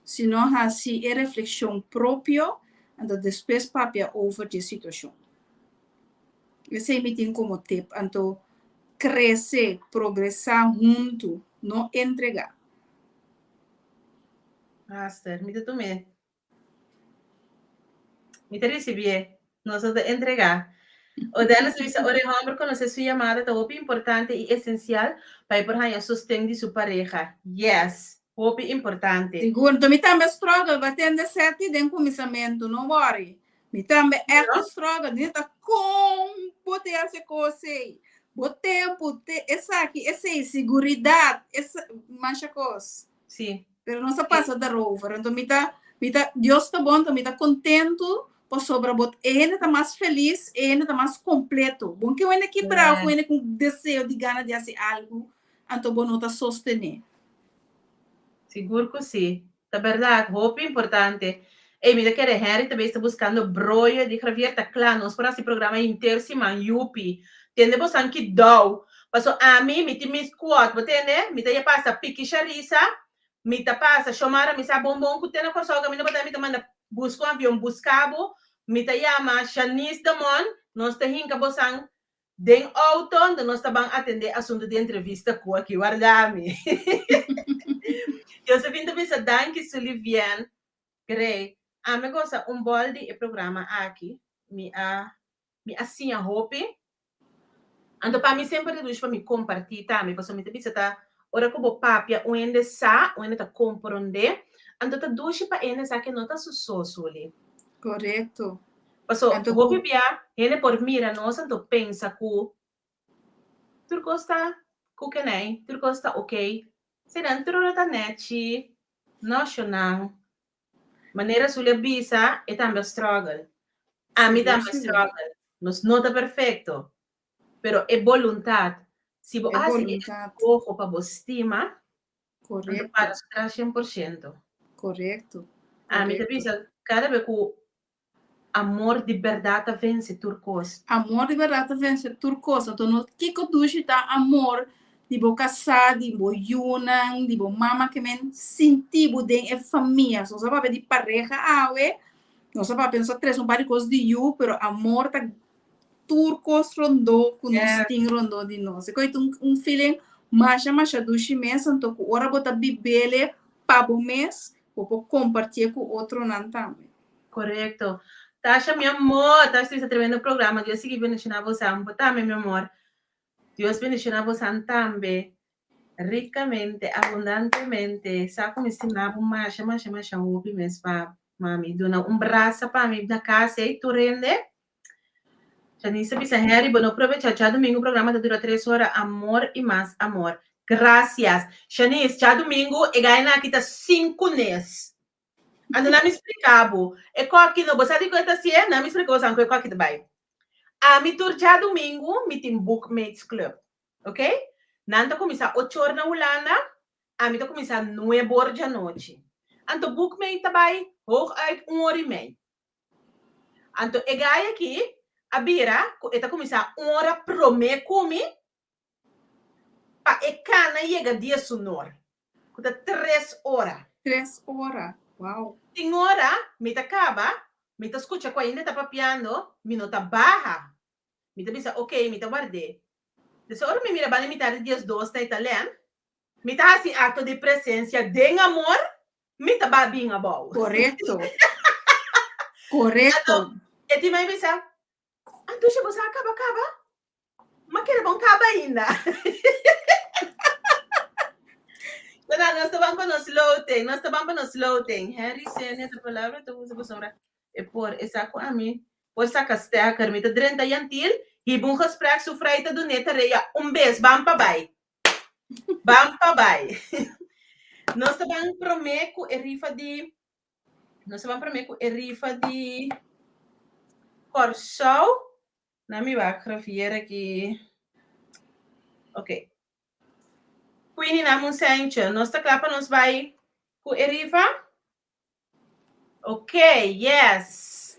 sino hasi e reflekshon propio, anto despues papia over dje situashon. Esei mi tin komo tip. Anto krese, progresá huntu, no entregá. Master, mi ta tum'é. Mi ta risibié. Nos no ta entregá. Odennis ta bisa, Ora e hòmber konosé su yamada ta hopi importante i esensial pa e por haña sosten di su pareha. Yes, hopi importante. Sigur. Anto mi tambe struggle ba tende seti den kuminsamentu, no worry. Mi tambe echt a struggle. Mi ta kon bo te hasi kos ei? Bo tempu, te esaki, esei, siguridat, esa, masha kos. Sí. Pero nos a pasa daarover. Anto mi ta, mi ta, Dios ta bon, mi ta kontentu pasobra bo e hende ta mas felis, e hende ta mas kompleto. Bon ke wende kibrá of wende ku deseo di gana di hasi algu, anto bo no ta sostené. Sigur ku sí. Ta berdad, hopi importante. Ey, mi ta kere Henry ta bay sta buscando broyo di Javier ta cla, nos por haci programa henter siman, yupi. Tende bosan ki dow. Paso ami, mi tin mi squad, bo tende? Mi ta ya pasa piki Sharisa, mi ta pasa Shomara, mi sa bon bon cu te na Corsou caminda bo ta, mi ta manda busca un avion busca bo, mi ta yama Shanice Damon, nos ta hinca bosan Den auto unda nos ta ban atendé asuntu di entrevista ku aki warda mi. Josephine ta bisa danki Sulivien Grey. Ami gosa un bòl di e programa aki. Mi a mi a siña hopi. Anto pa mi semper ta dushi pa mi kompartí tambe pasobra mi ta bisa ta ora ku bo papia un hende sa, un hende ta komprondé, anto ta dushi pa e hende sa ke no ta su so, Suli. Korekto. Paso hopi bia hende por mira nos anto pensa ku tur kos ta kukenei, tur kos ta okey. Si nan tur ora ta nechi, no shonnan. Manera Zulia bisa, e tambe a struggle. Ami tambe a struggle. Nos no ta perfecto. Pero e boluntad, si bo hasi e eskoho pa bo stima, anto para su tras 100%. Korekto. Ami ta bisa kada be ku Amor di bèrdat ta vense tur kos. Amor di bèrdat ta vense tur kos. Anto no kiko dushi ta amor di bo kasá, di bo yunan, di bo mama ke men sinti bo den e famia. Nos a papia di pareha awe, nos a papia, nos a trese un par di kos di yu, pero amor ta tur kos rondó ku nos tin rondó di nos. E koi ta un feeling masha masha dushi mes, anto ku ora bo ta bibele pa bo mes, bo por kompartié ku otronan tambe. Korekto. Tasha mi amor, Tasha ta bisa tremendo programa, Dios sigui bendiciona bosan, bo tambe mi amor. Dios bendiciona bosan tambe. Ricamente, abundantemente. Sa cu mi stima bo masha, masha, masha hopi mes pa mami. Duna un brasa pa mi na cas ey, tur hende. Janice ta bisa, Harry, bo no probecha djadumingu programa ta dura tres ora. Amor y mas amor. Gracias. Janice, djadumingu e gainan aki ta sin cunes. Anto nan mi splika bo, e koki no, bo sa dikon e ta hasié? Nan mi splika bo sa ku e koki ta bai. Ami tur djadumingu mi tin Bookmates Club, ok? Nan ta kuminsá ocho or na Hulanda, ami ta kuminsá nuebe or djanochi. Anto Bookmate ta bai hooguit un or i mei. Anto e gai aki a bira ku e ta kuminsá un ora promé ku mi Pa e kana yega diesunor, ku ta tres ora. Tres ora, wow. Tin ora mi ta kaba, mi ta skucha ku ainda e ta papiando, mi no ta baha. Mi ta bisa, ok, mi ta ward'é. Des ora mi mira banda mitar di diesdos na e ta lèn, mi ta hasi akto di presensia den amor, mi ta ba bin abou. Korekto. Korekto. Anto, e tin mai bisa, Anto, bo sa kaba kaba? Ma kere bon kaba ainda. Pero nos ta ban pa nos loting, nos ta ban pa nos loting. Henry Sene, ta palabra ta usa pasobra e por e sa ku ami por saka stekker. Mi ta drenta Yantil, hiba un gesprek, su vrij ta dun'é tarea un bes, ban pa bai. Ban pa bai. Nos ta ban promé ku e rifa di Nos ta ban promé ku e rifa di Kòrsou. Na mi wak grafier aki. Ok. Queenie, nam un sentje. Nos ta kla pa nos bai ku e rifa? Ok, yes.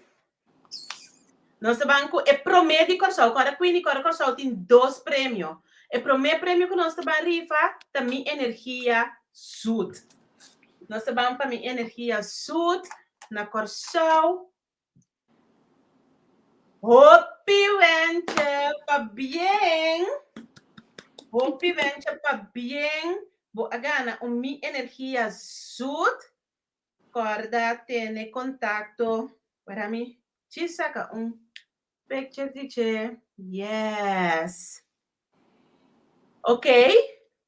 Nos ta ban ku e promé di Kòrsou. Kòrda Queenie, kòrda Kòrsou tin dos premio. E promé premio ku nos ta ban rifa ta Mi Energia Zoet. Nos ta ban pa Mi Energia Zoet na Kòrsou. Hopi wenche pabien. Hopi wenche pabien. Bo a gana un Mi Energia Zoet. Kòrda tene kontakto. Wara mi djis saka un picture di dje. Yes. Ok,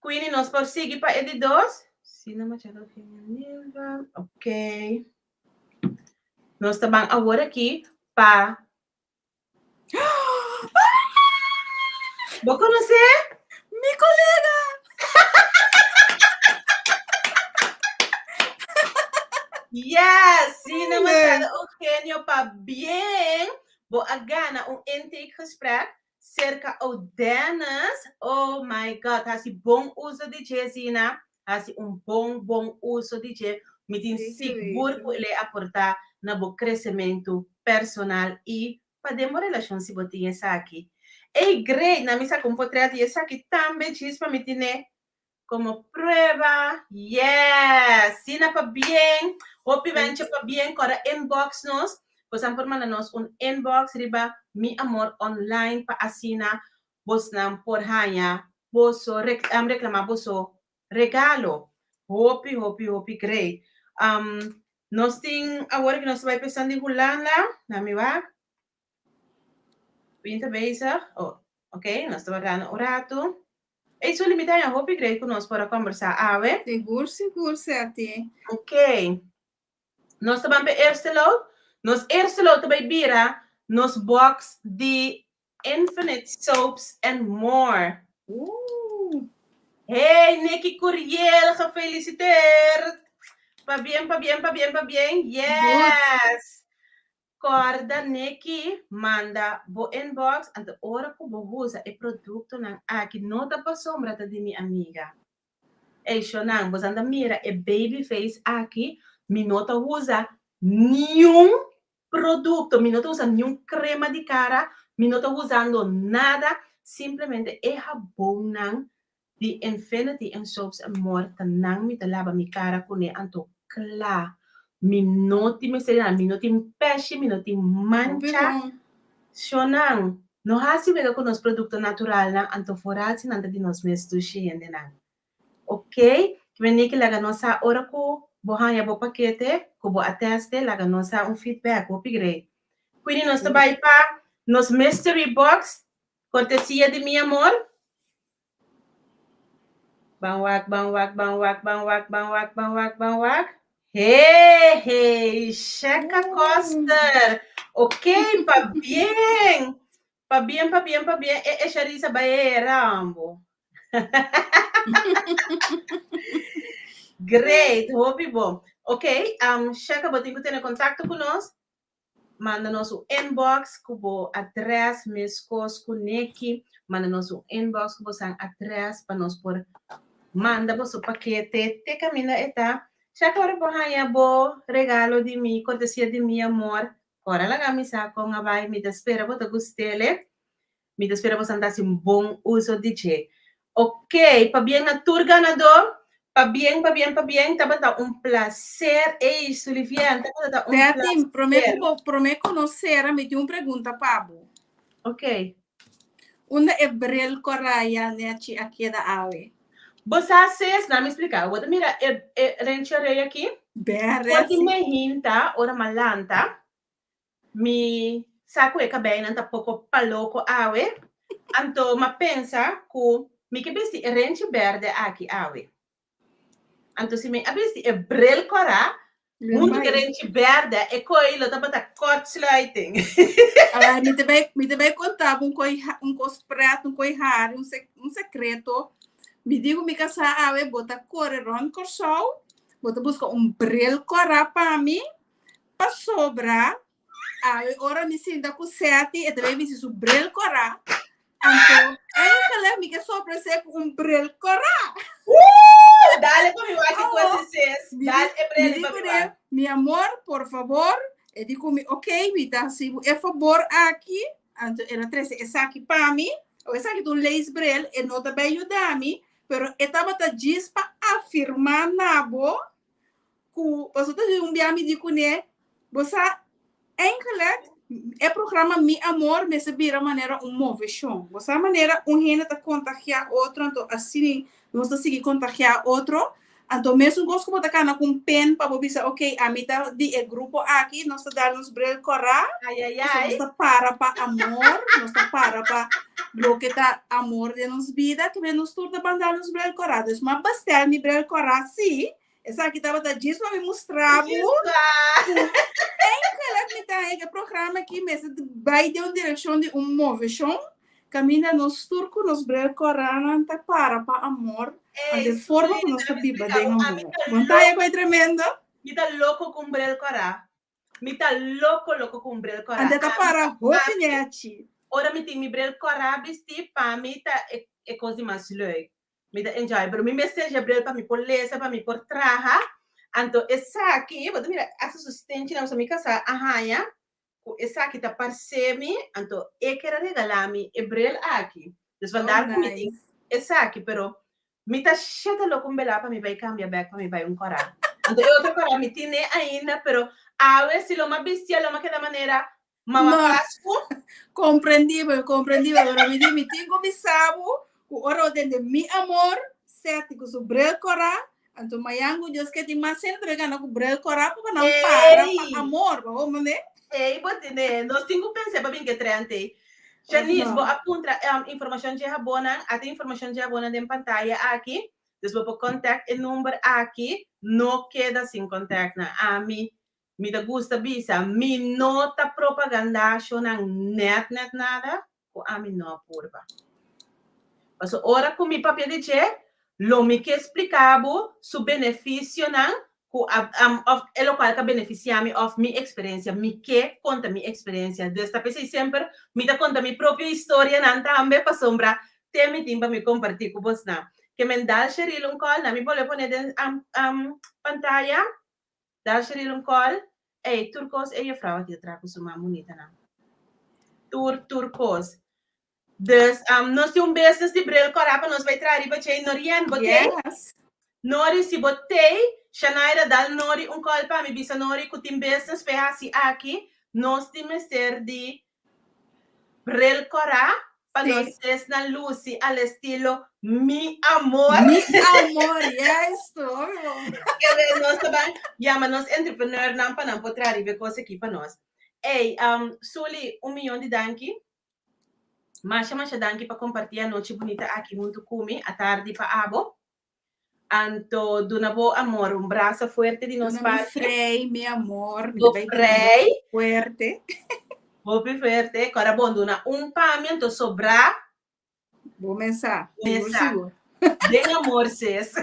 Queenie nos por sigui pa e di dos? Si no Machado Nilva. Ok. Nos ta ban awor aki pa Bo konosé? Mi kolega! Yes! Sina Machado Eugenio, pabien! Bo a gana un intakegesprek serka Odennis. Oh my God, hasi bon uso di dje, Sina. Hasi un bon, bon uso di dje. Mi tin sigur ku el e aportá na bo kresementu personal i pa den bo relashon si bo tin esaki. Ey great! Na mi saka un potret di esaki tambe djis pa mi tine komo prueba. Yes! Sina pabien! Hopi wenche pabien! Kòrda inbox nos. Bosan por manda nos un inbox riba Mi Amor Online pa asina bosnan por haña boso reklamá boso regalo. Hopi hopi hopi great. Nos tin awor ku nos ta bai pesan di Hulanda. Na mi wak. Bin ta bezig. Oh, ok, nos ta wardando un ratu. Ey, Sully, mi ta haña hopi great ku nos por a kombersá awe. Sigur, sigur, Seti. Ok. Nos ta ban pa e eerste load. Nos eerste load ta bai bira nos box di Infinite Soaps and More. Hey, Nicky Curiel, gefeliciteerd! Pabien, pabien, pabien, pabien. Yes! Corda, Nicky, manda bo inbox, anto ora cu bo usa e productonan aki, no ta pasobra ta di mi amiga. Ey, shonan, bosan ta mira e baby face aki, mi no ta usa niun producto, mi no ta usa niun crema di cara, mi no ta usando nada, simplemente e habonnan di Infinity and Soaps and More ta nan mi ta laba mi cara cune anto cla. Mi no tin mester di nada, mi no tin peshi, mi no tin mancha. Shonan, no haci wega cu nos producto naturalnan anto vooral si nan ta di nos mes dushi hendenan. Ok, Weniki laga nos sa ora ku bo haña bo pakete ku bo a teste, laga nos sa un feedback, hopi grei. Queenie nos ta bai pa nos mystery box, kortesia di mi amor. Ban wak, ban wak, ban wak, ban wak, ban wak, ban wak, ban wak. Hey, hey, Sheka Koster. Ok, pabien. Pabien, pabien, pabien. E, e Sharisa bai Rambo. Great, hopi bon. Ok, Sheka, bo tin ku tene kontakto ku nos. Manda nos un inbox ku bo adres, meskos ku Nicky. Manda nos un inbox ku bosan adres pa nos por manda boso pakete te kaminda e ta. Sheka, ora bo haña bo regalo di mi, kortesia di mi amor, ora laga mi sa kon a bai. Mi ta spera bo ta gust'ele. Mi ta spera boso ta hasi un bon uso di dje. Ok, pabien na tur ganadó. Pabien, pabien, pabien. Tabata un placer. Ey, Sulivien, tabata un Betty, promé placer. ku bo, promé ku nos sera, mi tin un pregunta pa bo. Ok. Unda e bril kòrá ya nèchi a keda awe? Bo sa ses, na mi splika. Bo ta mira e, e renchi orei aki? Bèrè, For di si. mehinta, ora malanta, Mi sa ku e kabeinan ta poko paloko awe, anto m'a pensa ku mi ke bisti e renchi bèrdè aki awe. Anto si mi a bisti e bril kòrá huntu ku e renchi bèrdè, e koi lo tabata kortsluiting. Awor mi ta bai mi ta bai konta bo un koi un kos prèt, un koi hari, un un sekreto. Mi di ku mi kasá awe bo ta kore rònt Kòrsou, bo ta buska un bril kòrá pa mi, Pasobra awe ora mi sinta ku Seti e ta bay bisti su bril kòrá. Anto eigenlijk mi ke sorpres'é ku un bril kòrá. Woo! Dale pa mi wak ki Awo, kos is. mi di, Dale e mi bril di pa mi kuné, wak. mi amor, por fabor. E di ku mi, ok, mi ta hasi bo e fabor aki. Anto el a trese esaki pa mi. Awo esaki ta un leesbril, e no ta bay yuda mi, pero e tabata djis pa afirmá na bo ku pasobra ta un bia mi di kuné, bo sa eigenlijk e programa Mi Amor mester bira manera un moveshon. Bo sa manera un hende ta kontagiá otro, anto asina nos ta sigui kontagiá otro. Anto mesun kos ku bo ta kana ku un pen pa bo bisa ok ami ta di e grupo aki, nos ta dal nos bril kòrá, Ai, ai, pasobra ai. nos ta para pa amor, nos ta para pa loke ta amor den nos bida, ke nos tur ta ban dal nos bril kòrá. Dus m'a bestèl mi bril kòrá sí, Esaki tabata djis pa mi mustra bo ku eigenlijk mi ta haña ku e programa aki mester bai den un direkshon di un moveshon kaminda nos tur ku nos bril kòrá ta para pa amor anto e forma ku nos ta biba den amor. Bo no ta haña ku e tremendo? Mi ta loko ku un bril kòrá. Mi ta loko loko ku un bril kòrá. Anto ta para hopi nèchi. Ora mi tin mi bril kòrá bistí pa mi ta e kos di mas leuk. Mi ta enjoy, pero mi mester dje bril pa mi por lesa, pa mi por traha. Anto esaki, bo ta mira, hasta su stenchi nan, mi kasá a haña ku esaki ta parse mi, anto e ker a regalá mi e bril aki. Dus Oh, vandaar ku mi tin nice. esaki, pero mi ta shete loko un belá pa mi bai kambia bèk pa mi bai un kòrá. Anto e otro kòrá mi tine ainda, pero awe si lo m'a bistia lo m'a keda manera Mama No. Pascu. Comprendibel, comprendibel. Pero mi di, mi tin ku bisa bo ku ora bo tende mi amor, Seti ku su bril kòrá, anto mañan ku Dios ke tin mas hende ta bay gana ku bril kòrá pa nan para pa Ey! amor, bo hoor mende? Ey, bo tende, nos tin ku pensa pa bin ke trend ey. Of Janice, no? bo a puntra informashon dje habonan, ata informashon dje habonan den pantaya aki. Dus bo por contact e number aki, no keda sin contact nan. Ami Mi ta gusta bisa, mi no ta propagandá shownan nèt nèt nada ku ami no a purba. Pasobra ora ku mi papia di dje, lo mi ke splika bo su benefisionan ku a òf e lokual ka benefisiá mi òf mi eksperensia. Mi ke konta mi eksperensia. Dus ta p'esei semper mi ta konta mi propio historianan tambe pasobra te mi tin pa mi kompartí ku bosnan. Ke men dal Sheril un kòl, na mi bolbe pone den pantaya. Dal Sheril un call, Ey, tur cos e juffrouw aki ta traha cu su man bunita nan. Tur, tur cos. Dus, nos tin un business di bril cora pa nos bay traha riba djey. Norien, bo tey? Yes. Nori, si bo tey, Shanaira, dal Nori un call pa mi. Bisa Nori cu tin business p'e haci aki. Nos tin mester di Bril kòrá pa nos esnan lusi al estilo Mi Amor. Mi Amor, juist. Ke be nos ta ban yama nos entrepreneurnan pa nan por traha riba e kos aki pa nos. Ey, Sully, un miyon di danki. Masha, masha danki pa kompartí anochi bunita aki huntu ku mi, atardi pa abo. Anto duna bo amor un brasa fuerte di nos Duna mi parte. frei, mi amor, mi Bo ta bai frei. fuerte. Hopi fuerte. Kora bon duna un pa mi anto sobrá. Bo mensa. Bo Sigur, mensa. sigur. Den amor sis.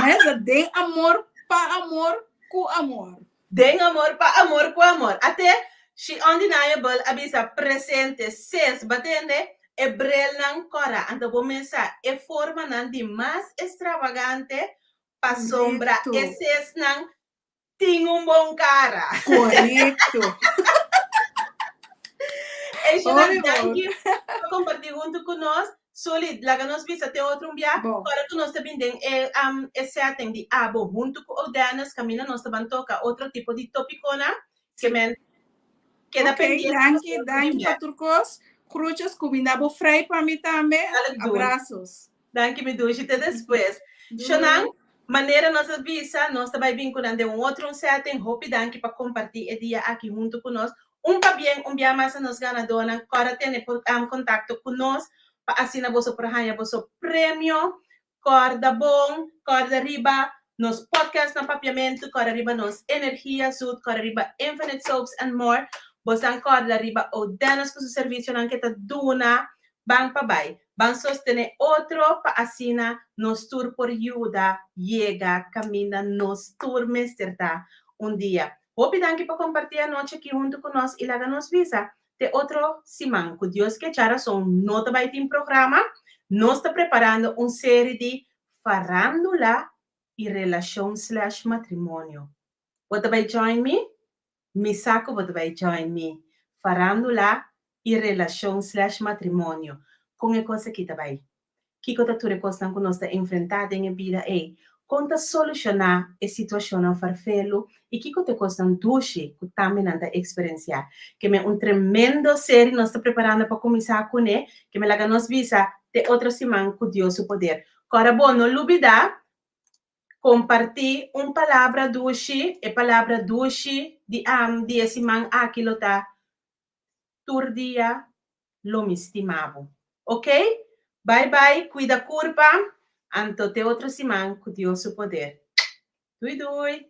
Mensa, den amor, pa amor, ku amor. Den amor, pa amor, ku amor. Ate, she undeniable a bisa presente sis, batende e brelnan kora. Anto bo mesa e formanan di mas extravagante pasobra e sisnan tin un bon kara. Korekto. Eishanan, danki pa kompartí huntu ku nos. Sully, laga nos bisa te otro un bia. Bon. Ora ku nos ta bin den e um, e setting di abo huntu ku Odennis, kaminda nos ta ban toka otro tipo di topikonan. Ke men keda Ok, pendiente danki, pa otro danki bia. pa tur kos. Groetjes, kuminda bo frei pa mi tambe. Dale doen. Abrazos. Danki mi dushi, te despues. Doei. Shonan, manera nos a bisa, nos ta bai bin ku nan den un otro un setting. Hopi danki pa kompartí e dia aki huntu ku nos. Un pabien un bia mas a nos ganadónan. Kòrda tene por kontakto ku nos pa asina boso por haña boso premio. Kòrda bon, kòrda riba nos podcast na Papiamentu, kòrda riba nos Energia Zoet, kòrda riba Infinite Soaps and More. Bosan kòrda riba Odennis ku su servisionan ke ta duna. Ban pa bai. Ban sostené otro pa asina nos tur por yuda yega kaminda nos tur mester ta un dia. Hopi danki pa kompartí anochi aki huntu ku nos i laga nos bisa te otro siman. Ku Dios ke djarason no ta bai tin programa, nos ta preparando un seri di farándula i relashon slash matrimonio. Bo ta bai join mi? Mi sa ku bo ta bai join mi. Farándula i relashon slash matrimonio. Kon e kos aki ta bai? Kiko ta tur e kosnan ku nos ta enfrentá den e bida ei? Kon ta solushoná e situashonnan farfelu i kiko ta e kosnan dushi ku tambe nan ta eksperensiá? Ke men un tremendo seri nos ta preparando pa kuminsá kuné, ke men laga nos bisa te otro siman ku Dios su poder. Kòrda bo no lubidá kompartí un palabra dushi, e palabra dushi di di e siman aki lo ta Tur dia lo mi stima bo. Ok? Bai bai, cuida curpa, anto te otro siman cu Dios su poder. Dui dui!